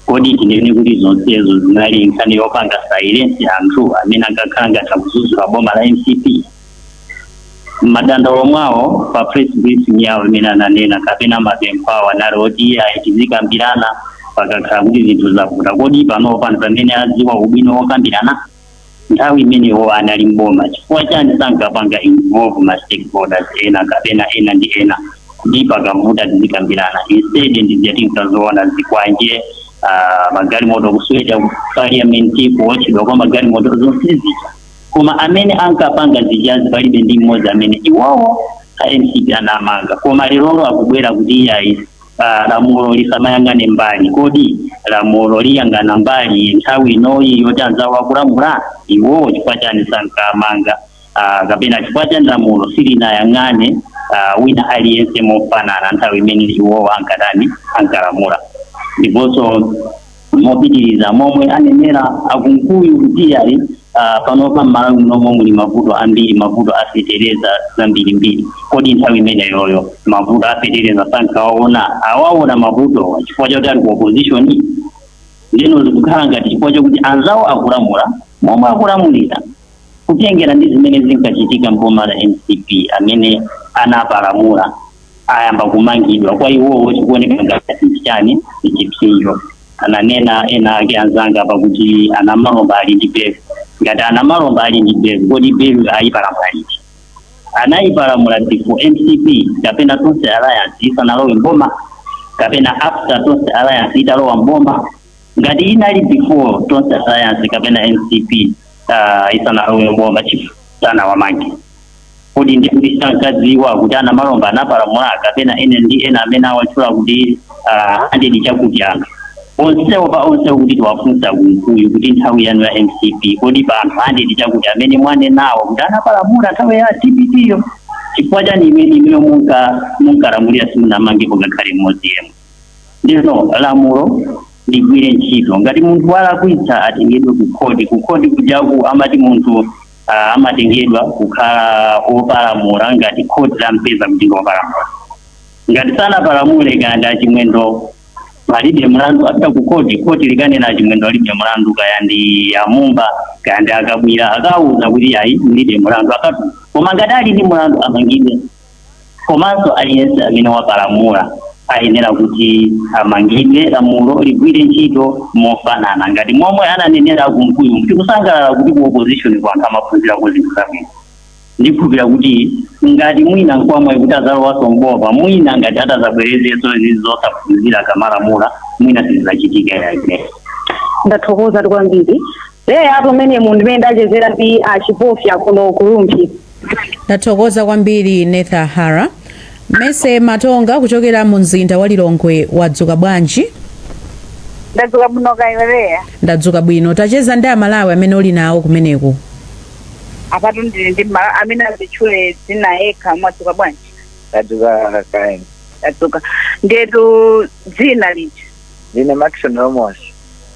Kodi tinene kuti zonsezo zinali nkhani yopanga silence anthu amene ankakhala ngati akuzuzula boma la MCP? Madandaulo mwawo pa press briefing yawo imene ananena kapena mapempho awo anali oti ayi, tizikambirana pakakhala kuti zinthu zavuta. Kodi panopo pano pamene adziwa ubwino wokambirana, nthawi imeneyo anali mboma, chifukwa chani sankapanga involve ma stakeholders ena kapena ena ndi ena kuti pakavuta tizikambirana? Instead ndizija tinkazoona, zikwanje, magalimoto kusweka ku parliament, kuwotchedwa kwa magalimoto, zonse zija. Koma amene ankapanga zijazi palibe ndi mmodzi amene iwowo a MCP anamanga. Koma lerolo akubwera kuti iyayi, lamulo lisamayang'ane mbali. Kodi lamulo liyang'ana mbali nthawi inoyi yoti anzawo akulamula iwowo? Chifukwa chani sankamanga, kapena chifukwa chani lamulo silinayang'ane wina aliyense mofanana nthawi imene iwowo ankatani, ankalamula? Ndiponso mopitiriza momwe anenera Akunkuyu kuti iyayi, panopa m'Malawi munomo muli mavuto ambiri, mavuto afetereza zambirimbiri. Kodi nthawi imeneyoyo mavuto afetereza sankawaona? Awaona mavutowa chifukwa chakuti ali ku opposition? Ndeno zikukhala ngati chifukwa chakuti anzawo akulamula momwe akulamulira, kutengera ndi zimene zinkachitika mboma la MCP, amene anapalamula ayamba kumangidwa, kwa iwowo chikuoneka ngati chani, chipsinjo. Ananena ena ake anzanga pakuti Anamalomba ali ndi belu. Ngati Anamalomba ali ndi belu, kodi belu ayipalamula liti? Anayipalamula before MCP kapena Tonse Alliance isanalowe mboma, kapena after Tonse Alliance italowa mboma? Ngati inali before Tonse Alliance kapena MCP isanalowe mboma, chifukwa sanawamange? Kodi ndi kuti sankadziwa kuti anamalomba anapalamula kapena ene ndi ena amene awatchula kuti 100 chakuti anthu onsewo pa onsewo, kuti tiwafunsa Kunkuyu kuti nthawi yanu ya MCP, kodi pa anthu 100 chakuti amene mwanenawo kuti anapalamula nthawi ya DPP yo, chifukwa chani imene imeyo munkalamulira simunamangepo ngakhale mmodzi yemwe? Ndino lamulo ligwire ntchito. Ngati munthu walakwitsa, atengedwe ku khoti. Ku khoti kujaku amati munthu amatengedwa kukhala wopalamula ngati khoti lampeza kuti ndi wopalamula. Ngati sanapalamule, kaya ndi Achimwendo alibe mlandu, apita ku khoti, khoti likanena Achimwendo alibe mlandu, kaya ndi Amumba, kaya ndi Akabwira, akauza kuti ayi, mulibe mlandu, akatu. Koma ngati ali ndi mlandu, amangidwe. Komanso aliyense amene wapalamula ayenera kuti amangidwe. Lamulo ligwire ntchito mofanana ngati momwe ananenera Kunkuyu. Tikusangalala kuti ku opposition ku anthu amaphunzirako zinthu zabwino. Ndikhulupira kuti ngati mwina nkwamwayi kuti azalowanso mboma, mwina ngati atazabwerezenso izi zosaphunzira kamalamula, mwina sizizachitika yayi. Ndathokoza kwambiri leya. Apo mmene ndimene ndachezera ndi Achipofya kuno ku Rumphi. Ndathokoza kwambiri, Netha Hara. Mese Matonga kuchokera mu mzinda wa Lilongwe, wadzuka bwanji? Ndadzuka bwino, kaya iwe, Leya? Ndadzuka bwino. Tacheza ndi Amalawi amene uli nawo kumeneku. Apatu ndili ndi amene azitchule dzina yekha. Mwadzuka bwanji? Ndadzuka, kaya? Ndadzuka. Ndetu dzina lija? Ndine Maxon Lomos.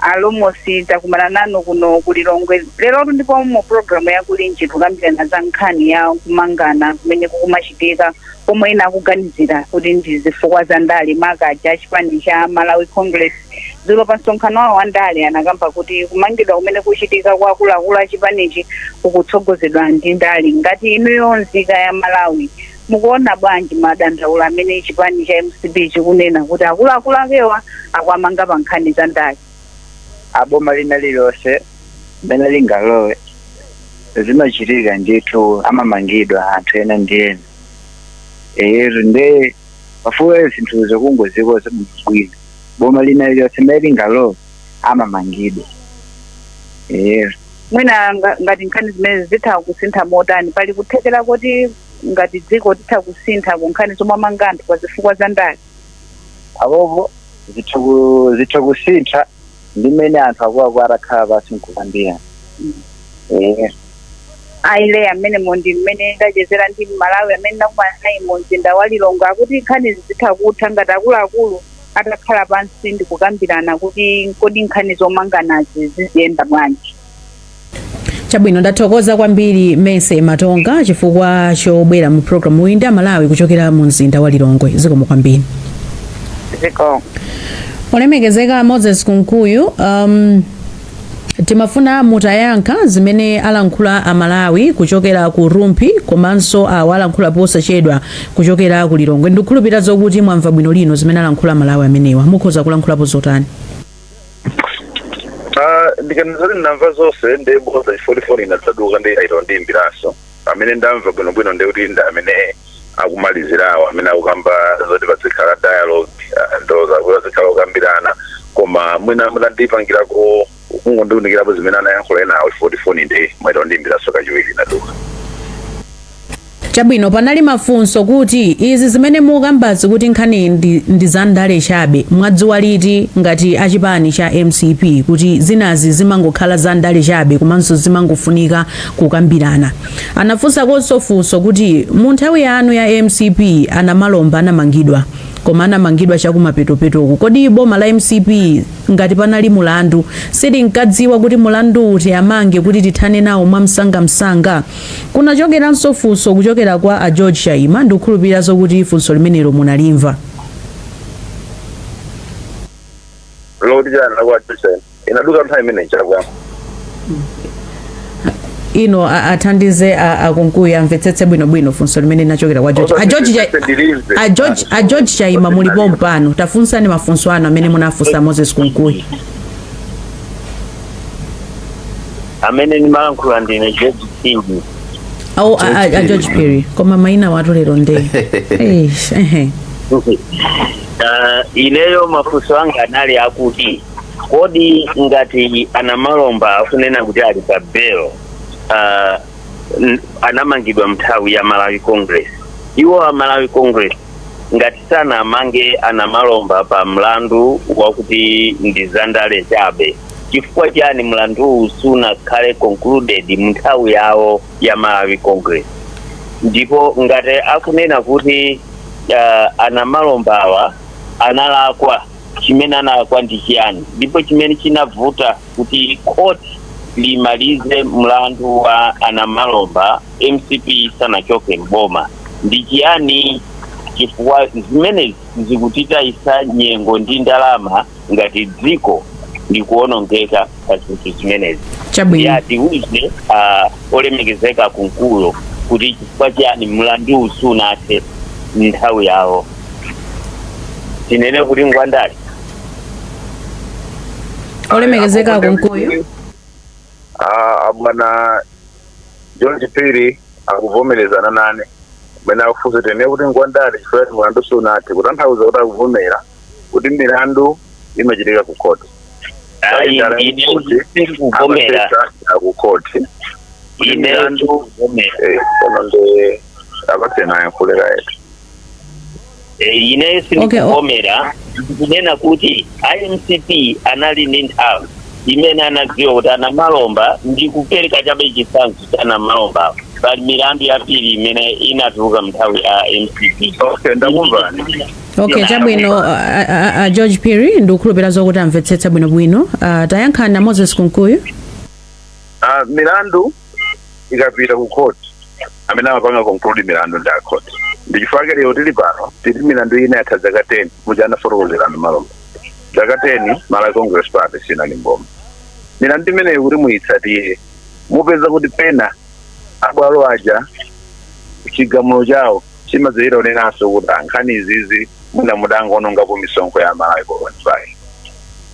Alomosi, takumana nanu kuno ku Lilongwe lerotu, ndipo mu programu ya Kulinji tikukambirana za nkhani ya kumangana kumene kukumachitika, pomwe ena akuganizira kuti ndi zifukwa za ndale, makaja achipani cha Malawi Congress. Dzulo pa msonkhano wawo wa ndale anakamba kuti kumangidwa kumene kuchitika kwa akuluakulu achipanichi kukutsogozedwa ndi ndale. Ngati inuyo nzika ya Malawi, mukuona bwanji madandaulo amene chipani cha MCP chikunena kuti akuluakulu akewa akuamanga pa nkhani za ndale? Aboma lina lililonse mmene lingalowe, zimachitika ndithu, amamangidwa anthu ena ndi ena. Eyetu, nde pafupi zinthu zokungozikoza bwino, boma lina lililonse mmene lingalowe amamangidwa, eyetu. Mwina ngati nkhani zimene zitha kusintha motani? Pali kuthekera kuti ngati dziko titha kusintha ku nkhani zomamanga anthu pa zifukwa za ndale? Apopo zitha kusintha ndi mmene anthu akuluakulu atakhala pasi nkukambirana, eh. Ayileya, mmene ndi mmene ndachezera ndi Mmalawi amene ndakumana naye mu mzinda wa Lilongwe, akuti nkhani zitha kutha ngati akuluakulu atakhala pansi ndi kukambirana kuti kodi nkhani zomanganazi ziziyenda bwanji. Chabwino, ndathokoza kwambiri, Mese Matonga, chifukwa chobwera mu programu iyi ndi Amalawi kuchokera mu mzinda wa Lilongwe. Zikomo kwambiri. Zikomo. Olemekezeka Moses Kunkuyu, timafuna mutayankha zimene alankhula Amalawi kuchokera ku Rumphi, komanso awo alankhula posachedwa kuchokera ku Lilongwe. Ndikukhulupirira zokuti mwamva bwino lino zimene alankhula Amalawi amenewa. Mukhoza kulankhulapo zotani? Ah, ndikanizoti ndamva zonse ndi boza, chifukwa foni inadzaduka ndi aita ndiyimbiranso. Amene ndamva bwinobwino ndi kuti ndi amene akumalizirawo, amene akukamba zoti pazikhala dialogue, ndoza kuti pazikhala kukambirana. Koma mwina munandipangirako kungondiunikirapo zimene anayankhula enawo, chifukwa foni ndi mwaita ndiyimbiranso kachiwiri inaduka. Chabwino, panali mafunso kuti izi zimene mukambazi kuti nkhani ndi za ndale chabe, mwadziwa liti ngati achipani cha MCP kuti zinazi zimangokhala za ndale chabe komanso zimangofunika kukambirana? Anafunsakonso funso kuti mu nthawi yanu ya MCP anamalomba anamangidwa, koma anamangidwa chakumapetopetoku. Kodi boma la MCP, ngati panali mulandu, silinkadziwa kuti mulandu uti amange kuti tithane nawo mwamsangamsanga? Kunachokeranso funso kuchokera kwa a George Chaima. Ndikukhulupirira zokuti funso limenelo munalimva. Loti chani lakwa Jackson inaduka nthawi imene chakwamba. Ino athandize Akunkuyu amvetsetse bwinobwino funso limene linachokera kwa George, a George a George Chaima. Mulipo mpano, tafunsani mafunso anu amene munafunsa Moses Kunkuyu. Amene ndimalankhula ndine George Phiri. Au a George Phiri, koma maina watu lero nde. Eish, ehe. Ineyo mafunso anga anali akuti Kodi ngati anamalomba akunena kuti ali pa bail, anamangidwa mnthawi ya Malawi Congress, iwo a Malawi Congress ngati sanamange anamalomba pa mlandu wakuti ndi zandale chabe, chifukwa chani mlanduwu sunakhale concluded munthawi yawo ya Malawi Congress? Ndipo ngati akunena kuti anamalombawa analakwa, chimene analakwa ndi chiyani? Ndipo chimene chinavuta kuti court limalize mlandu wa anamalomba MCP sanachoke mboma ndi chiyani? Chifukwa zimene zikutitayisa nyengo ndi ndalama ngati dziko likuwonongeka pa zinthu zimenezi. Chabwino. Atiuze olemekezeka Kunkuyu kuti chifukwa chiyani mlandu sunathe nthawi yawo. Tinene kuti ngwandale? Olemekezeka Kunkuyu. Ah, bwana George Phiri akuvomerezana nane kumene akufunsa tene kuti ngwandale chifukwa choti mlandu sunathe, kutanthauza kuti akuvomera kuti milandu imachitika ku court. Ayi, ine sindikuvomera. Ku court. Ine milandu sindikuvomera. Kono ndi apatsena ayankhulira yetu. Ine sindikuvomera. Kunena kuti iMCP anali ndi nthawi imene anadziwa kuti anamalomba, ndi kupereka chabe chitsanzo cha anamalomba, pali milandu yambiri imene inatuluka mnthawi ya MCP. Okay, ndakumvani. Okay, chabwino. George Phiri, ndikukhulupirira zokuti amvetsetsa bwinobwino. Tayankhani na Moses Kunkuyu. Ah, milandu ikapita ku court, amene amapanga conclude milandu ndi a court. Ndi chifukwa lero tili pano, tili milandu ina yatha zaka 10. Muja anafotokozerana malomba, zaka 10 Malawi Congress Party sinali mboma. Milandu imeneyi kuti muyitsatire, mupeza kuti pena abwalo aja chigamulo chawo chimadzayira unenanso kuti ankhani izizi mwina mudangonongapo misonkho ya Malawi Congress Party.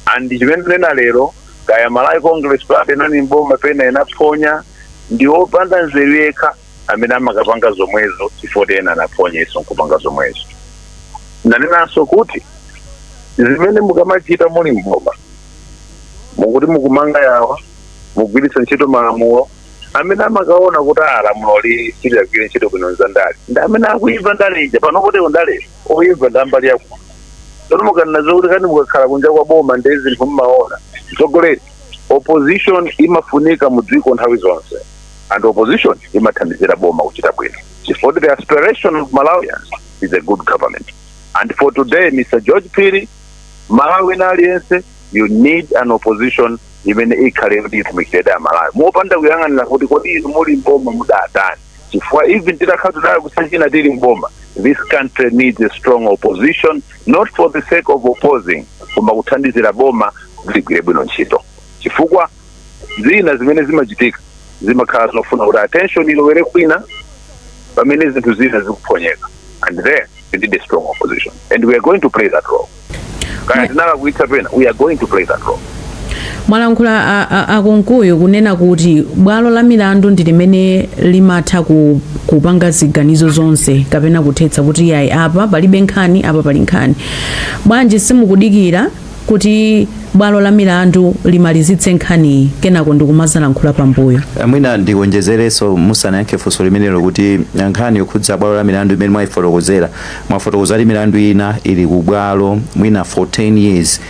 And chimene tinena lero, kaya Malawi Congress Party inali mboma pena inaphonya, ndi wopanda nzeru yekha amene amakapanga zomwezo chifukwa ena anaphonya iso nkupanga zomwezo. Nanenanso kuti zimene mukamachita muli mboma, mukuti mukumanga yawa, mugwiritsa ntchito malamulo, amene amakaona kuti a lamulo li siliyagwire ntchito bwino nzandale ndi amene akuimva ndale ija. Pano potero ndale oyimva ndi ambali yakuno. Tsono mukanena zokuti kani mukakhala kunja kwa boma ndi zinthu mmaona mtsogoleri, opposition imafunika mu dziko nthawi zonse, and opposition imathandizira boma kuchita bwino, chifukwa the aspiration of Malawians is a good government. And for today, Mr George Phiri, Malawi wina aliyense, you need an opposition imene ikhale kuti itumikire a Malawi mopanda kuyang'anira kuti kodi inu muli mboma mudatani, chifukwa even titakhala tudala kusachina tili mboma, this country needs a strong opposition, not for the sake of opposing, koma kuthandizira boma kuti ligwire bwino ntchito, chifukwa zina zimene zimachitika zimakhala zofuna kuti attention ilowere kwina pamene zinthu zina zikuphonyeka, and there we need a strong opposition and we are going to play that role. Kaya tinalakwitsa pena, we are going to play that role. Mwalankhula akunkuyu kunena kuti bwalo la milandu ndi limene limatha kupanga ziganizo zonse kapena kuthetsa kuti yayi, apa palibe nkhani, apa pali nkhani. Bwanji simukudikira kuti bwalo la milandu limalizitse nkhaniyi, kenako ndikumazalankhula pambuyo? Mwina ndiwonjezerenso musanayankhe funso limenelo kuti nkhani yokhudza bwalo la milandu imene mwayifotokozera, mwafotokoza kuti milandu ina ili ku bwalo mwina for 10 years,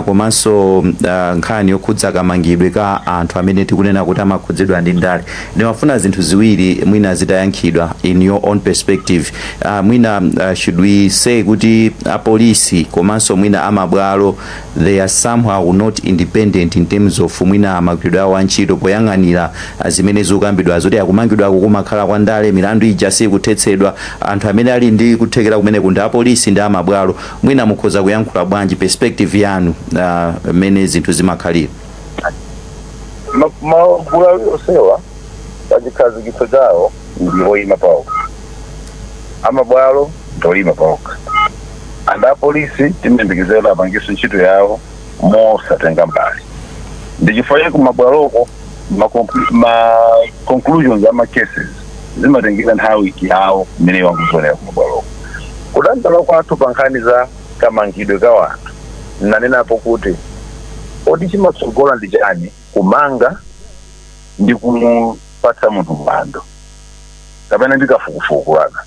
komanso nkhani yokhudza kamangidwe ka anthu amene tikunena kuti amakhudzidwa ndi ndale. Ndimafuna zinthu ziwiri mwina zitayankhidwa in your own perspective. Mwina should we say kuti apolisi komanso mwina amabwalo, they are somehow not independent in terms of mwina magwiridwe awo antchito poyang'anira zimene zikukambidwa zoti akumangidwako kumakhala kwa ndale, milandu ija sikuthetsedwa, anthu amene ali ndi kuthekera kumeneku ndi apolisi ndi amabwalo? Mwina mukhoza kuyankhula bwanji, perspective yanu, mmene zinthu zimakhalira? Magulu awiri onsewa pachikhazikitso chawo ndi oyima paokha. Amabwalo ndi oyima paokha, and apolisi timayembekezera apangiso ntchito yawo mosatenga mbali. Ndi chifukwa chake kumabwaloko ma conclusions ama cases zimatengera nthawi yawo imene wakuzonera kumabwaloko. Kudandaula kwathu pa nkhani za kamangidwe ka wanthu, nanenapo kuti Kodi chimatsogola ndi chani, kumanga ndi kumupatsa munthu mlandu kapena ndi kafukufuku aka,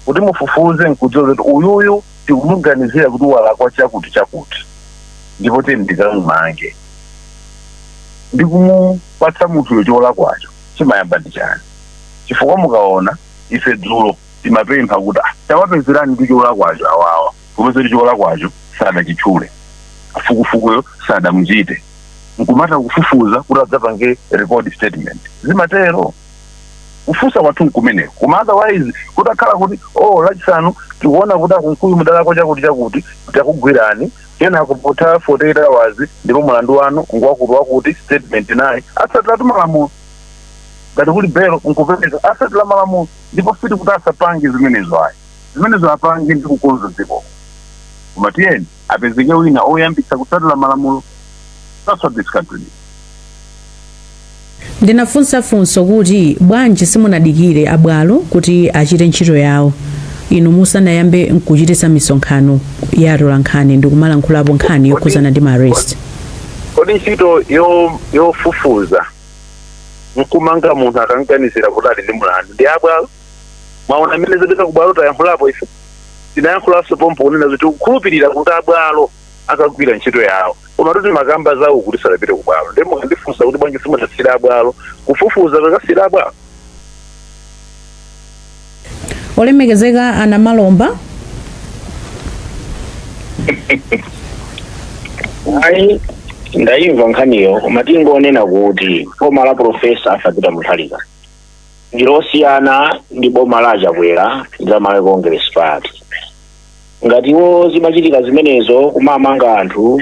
kuti mufufuze nkudziwa kuti uyuyu tikumuganizira kuti walakwa chakuti chakuti, ndipo tiyeni tikamumange ndi kumupatsa munthuyo cholakwacho, chimayamba ndi chani? Chifukwa mukaona ife dzulo timapempha kuti, "Ah, tawapezerani ndi cholakwacho awawa," kupeza kuti cholakwacho sadachitchule, kafukufukuyo sadamuchite, nkumata kufufuza kuti adzapange record statement. Zimatero kufunsa kwathu nkumeneko. Koma otherwise kutakhala kuti, oh, Lachisanu tikuona kuti aKunkuyu mudalakwa chakuti chakuti, takugwirani, kenako potha 48 hours ndipo mulandu wanu ngwakuti wakuti, statement nayi, atsatira malamulo. Ngati kuli belo nkupereka, atsatira malamulo. Ndipo siti kuti asapange zimenezo, ayi, zimenezo apange ndi kukonza dziko, koma tiyeni apezeke wina oyambitsa kutsatira malamulo. That's what this country needs. Ndinafunsa funso kuti bwanji simunadikire abwalo kuti achite ntchito yawo inu musanayambe nkuchititsa misonkhano ya atolankhani ndi kumalankhulapo nkhani yokhuzana ndi ma arrest? Kodi ntchito yofufuza nkumanga munthu akanganizira kuti ali ndi mulandu ndi abwalo? Mwaona mmene zapita kubwalo, tayankhulapo ife, tinayankhulanso pompo kunena kuti tikukhulupirira kuti abwalo akagwira ntchito yawo, koma tuti makamba zawo kuti sadapite kubwalo. Ndiye mukandifunsa kuti bwanji simunasiyira abwalo kufufuza, kakasiyira abwalo. Olemekezeka a Namalomba. Ayi, ndayimva nkhaniyo, koma tingonena kuti boma la Profesa Arthur Peter Mutharika ndi losiyana ndi boma la Chakwera ndi la Malawi Congress Party. Ngati iwo zimachitika zimenezo, kumamanga anthu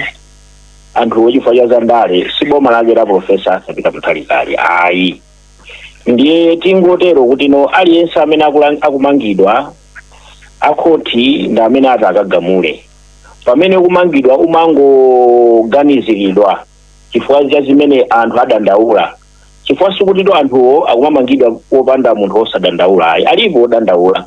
chifukwa cha zandale, si boma lake la Profesa Arthur Peter Mutharikali, ayi. Ndiye tingotero kuti no, aliyense amene akumangidwa, akhoti ndi amene ati akagamule. Pamene kumangidwa umangoganiziridwa chifukwa cha zimene anthu adandaula, chifukwa sikutito anthuwo akumamangidwa popanda munthu wosadandaula, ayi. Alipo odandaula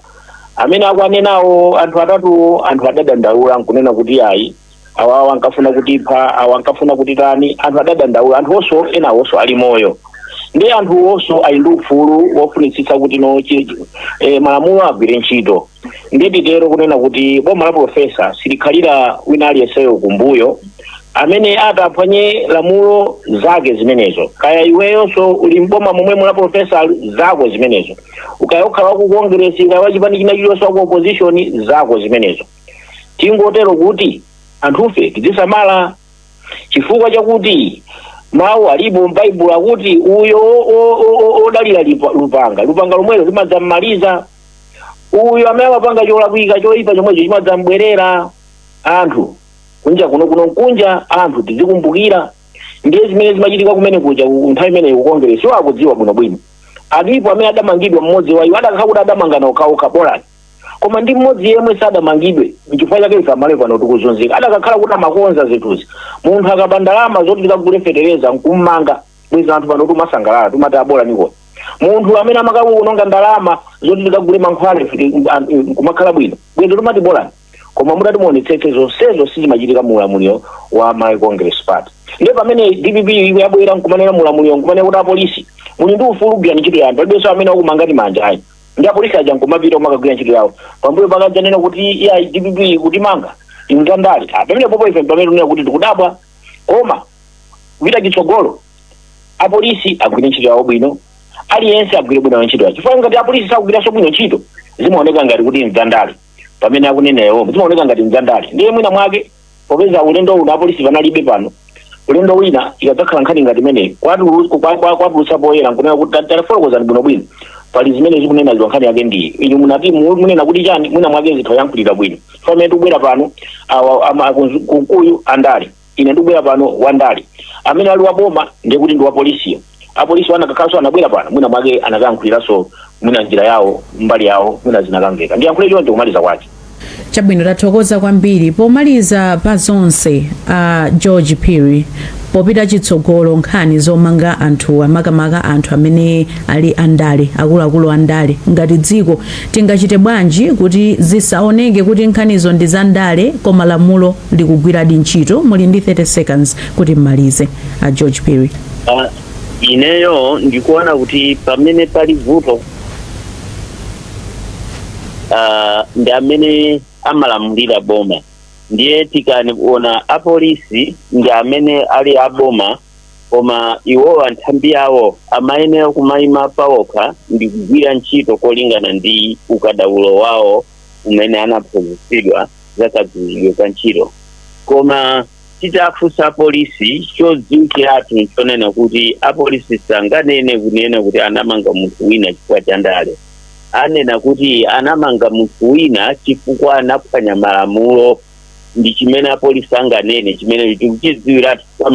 amene akuanenawo anthu atatuwo. Anthu adadandaula nkunena kuti ayi, awawa ankafuna kutipha, awa ankafuna kutitani. Anthu adadandaula, anthu onso enawonso ali moyo. Ndi anthu onso ali ndi ufulu wofunitsitsa kuti no malamulo agwire ntchito. Ndiye titero kunena kuti boma la Profesa silikhalira wina aliyenseyo kumbuyo amene ataphwanye lamulo, zake zimenezo. Kaya iweyonso uli mboma momwemo la Profesa, zako zimenezo. Ukaya ukhala waku Congress, kaya wachipani china chiliyonse, waku opposition, zako zimenezo. Tingotero kuti anthufe tizisamala, chifukwa chakuti mawu alipo m'Baibulo akuti uyo odalira lupanga, lupanga lomwelo limadzam'maliza. Uyo amene amapanga cholakwika, choyipa chomwecho chimadzambwerera. Anthu kunja kuno, kuno nkunja, anthu tizikumbukira. Ndiye zimene zimachitika kumene kuja nthawi imeneyi ku Congress, iwo akudziwa bwinobwino. Alipo amene adamangidwa, mmodzi wa iwo. Adakhala kuti adamangana okhaokha, bolani, koma ndi mmodzi yemwe sadamangidwe. Nchifukwa chake ife Amalawi pano tikuzunzika. Adakakhala kuti amakonza zinthuzi, munthu akaba ndalama zoti tikagule fetereza nkummanga, bwezi anthu pano timasangalala, timati abola niko. Munthu amene amakaononga ndalama zoti tikagule mankhwala ife nkumakhala bwino, bwezi timati bolani. Koma mutati muonetsetse, zonsezo sizimachitika mu ulamuliro wa Malawi Congress Party. Ndiye pamene DPP yabwera nkumanena mulamuliro, nkumanena kuti apolisi muli ndi ufulu, kugwira ntchito yanu, palibenso amene wakumangani manja, ayi. Ndi apolisi aja nkumapita kumakagwira ntchito yawo, pambuyo pakadzanena kuti iya, DPP kutimanga inu zandale. Ah, pamene popo ife pamene tunena kuti tikudabwa. Koma kupita chitsogolo, apolisi agwire ntchito yawo bwino, aliyense agwire bwino ntchito yawo, chifukwa ngati apolisi sakugwiranso bwino ntchito, zimaoneka ngati kuti nzandale. Pamene akunenayo zimaoneka ngati nzandale. Ndiye mwina mwake popeza ulendo uno apolisi panalibe pano, ulendo wina ikadzakhala nkhani ngati imeneyi, kwatulutsa poyera nkunena kuti tafotokozani bwinobwino, pali zimene zikunenazidwa, nkhani yake ndiyi, inu munati munena kuti chani? Mwina mwake zitha kuyankhulira bwino. Pamene tikubwera pano awa Kunkuyu andale, ine ndikubwera pano wandale, amene ali waboma ndiye kuti ndi wapolisiyo. Apolisi anakakhalanso anabwera pano, mwina mwake anakayankhuliranso mwina njira yawo, mbali yawo, mwina zinakamveka. Ndiyankhule choncho kumaliza kwake. Chabwino, tathokoza kwambiri. Pomaliza pa zonse, George Phiri, Popita chitsogolo, nkhani zomanga anthuwa, makamaka anthu amene ali andale, akuluakulu andale, ngati dziko tingachite bwanji kuti zisaoneke kuti nkhanizo ndi za ndale koma lamulo likugwiradi ntchito? Muli ndi 30 seconds kuti mmalize, a George Phiri. Ineyo ndikuona kuti pamene pali vuto ndi amene amalamulira boma. Ndiye tikaona apolisi ndi amene ali aboma, koma iwowa nthambi yawo amayenera kumayima pawokha ndi kugwira ntchito kolingana ndi ukadaulo wawo umene anaphunzitsidwa za kagwiridwe ka ntchito. Koma titafunsa apolisi, chodziwikiratu nchonena kuti apolisi sanganene kunena kuti anamanga munthu wina chifukwa cha ndale. Anena kuti anamanga munthu wina chifukwa anaphwanya malamulo. Ndi chimene apolisi anganene, chimene tikuchidziwiratu kwa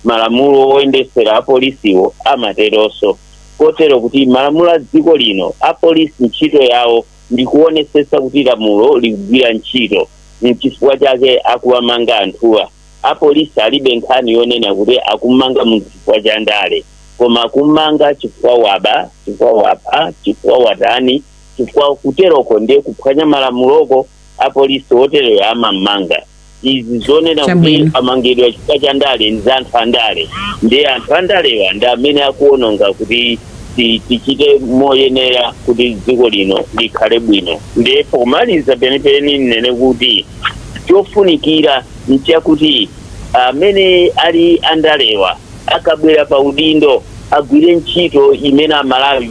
malamulo oyendesera apolisiwo amateronso. Kotero kuti malamulo a dziko lino, apolisi ntchito yawo ndi kuonesesa kuti lamulo likugwira ntchito. Nchifukwa chake akuwamanga anthuwa. Apolisi alibe nkhani yonena kuti akumanga munthu chifukwa cha ndale, koma akumanga chifukwa waba, chifukwa wapha, chifukwa watani, chifukwa kuteroko ndiye kuphwanya malamuloko. Apolisi otereyo amamanga. Izi zonena kuti amangidwa chifukwa cha ndale ndi za anthu andale, ndiye anthu andalewa ndi amene akuononga kuti tichite moyenera kuti dziko lino likhale bwino. Ndiye pomaliza penipeni nene kuti chofunikira nchakuti amene ali andalewa akabwera pa udindo agwire ntchito imene Amalawi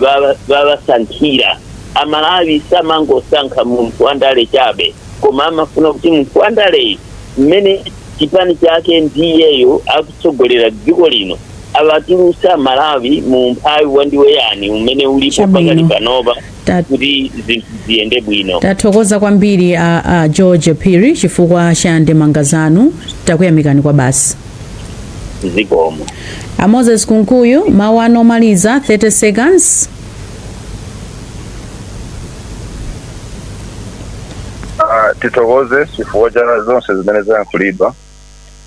bawasankhira. Amalawi samangosankha munthu wandale chabe, koma amafuna kuti munthu wandaleyi, mmene chipani chake ndi iyeyo akutsogolera dziko lino, awatulutsa Amalawi mu umphawi wandiweyani umene ulipo pakali panopa, kuti zinthu ziyende bwino. Tathokoza kwambiri a George Phiri chifukwa cha ndemanga zanu. Takuyamikani kwabasi. Zikomo. A Moses Kunkuyu, mawu anu omaliza, 30 seconds. Tithokoze chifukwa cha zonse zimene zayankhulidwa.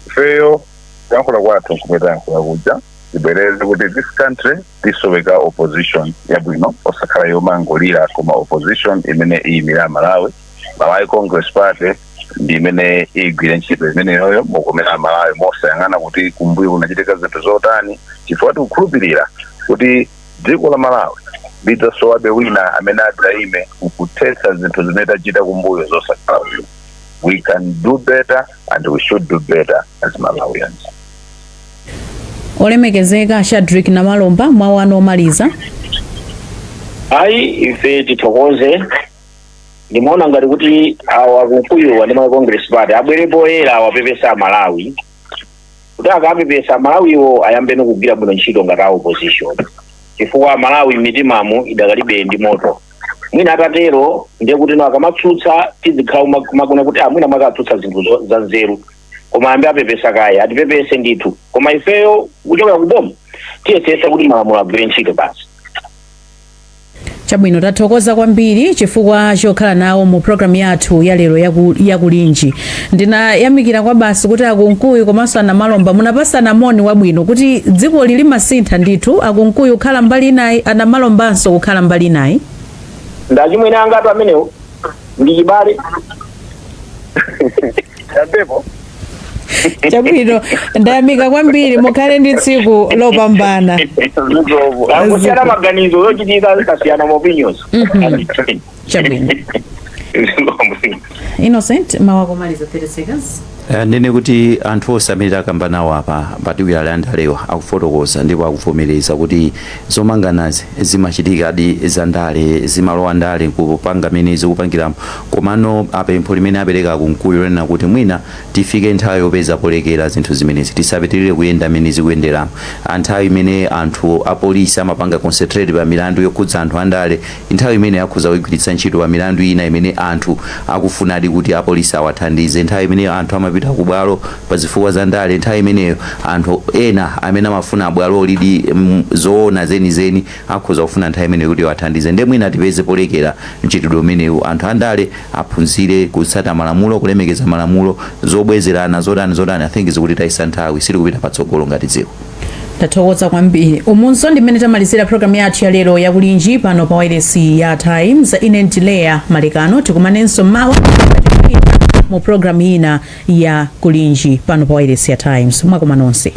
Ifeyo kuyankhula kwathu nkumene tayankhula kuja, tibwereze kuti this country tisoweka opposition yabwino, osakhala yomangolira, koma opposition imene iyimira Malawi. Malawi Congress Party ndi imene igwire ntchito imeneyoyo mokomera Malawi, mosayang'ana kuti kumbuyo kunachitika zinthu zotani, chifukwa tikukhulupirira kuti dziko la Malawi lidzasowabe wina amene adzayime kuthetsa zinthu zimene tachita kumbuyo zosakhala bwino. We can do better and we should do better as Malawians. Olemekezeka Shadrick Namalomba, mawu anu omaliza. Ayi, ife tithokoze. Ndimaona ngati kuti awa Kunkuyuwa ndi Malawi Congress Party abwere poyera awapepesa Amalawi, kuti akapepesa Amalawiwo ayambeno kugwira bwino ntchito ngati a opposition, chifukwa Amalawi m'mitimamu idakalibe ndi moto. Mwina atatero ndiye kuti no akamatsutsa tizikhala kumakuna kuti mwina mwakatsutsa zinthu za nzeru, koma ayambe apepesa kaye, atipepese ndithu. Koma ifeyo kuchokera kuboma tiyesesa kuti malamulo agwire ntchito basi. Chabwino, tathokoza kwambiri chifukwa chokhala nawo mu programu yathu ya lero yakulinji. Ndinayamikira kwabasi kuti aKunkuyu komanso aNamalomba munapasana moni wabwino kuti dzikoli limasintha ndithu, aKunkuyu kukhala mbali inayi, aNamalombanso kukhala mbali inayi. Ndachimwene angatu amenewo ndi chibale. Yambepo. Chabwino, ndayamika kwambiri, mukhale ndi tsiku lopambana. Kusiyana maganizo zochitika zikasiyana ma opinions. Chabwino. Innocent, mawu akomaliza, 30 seconds. Ndine kuti anthu onse amene takamba nawo apa, particularly andalewa, akufotokoza ndipo akuvomereza kuti zomanganazi zimachitikadi za ndale, zimalowa ndale kupanga mene zikupangiramo. Komano apempho limene apereka Kunkuyu lonena kuti mwina tifike nthawi yopeza polekera zinthu zimenezi, tisapitirire kuyenda mmene zikuyenderamo, nthawi imene anthu apolisi amapanga concentrate pa milandu yokhudza anthu andale, nthawi imene akhoza kuyigwiritsa ntchito pa milandu ina imene anthu akufunadi. amafunadi kuti apolisi awathandize. Nthawi imeneyo anthu amapita ku bwalo pa zifukwa za ndale. Nthawi imeneyo anthu ena amene amafuna bwalo lidi zoona zenizeni akhoza kufuna nthawi imeneyo kuti awathandize. Nde mwina tipeze polekera mchitidwe umenewu, anthu andale aphunzire kutsata malamulo, kulemekeza malamulo. Zobwezerana, zotani zotani, I think zikuti tayisa nthawi, sitikupita patsogolo ngati dziko. Tathokoza kwambiri. Umunso ndi mmene tamalizira programu yathu ya lero yakulinji pano pa wailesi ya Times. Ine ndileya Malekano. Tikumanenso mawa mu programu ina ya Kulinji pano pa wailesi ya Times. Mwakoma nonse.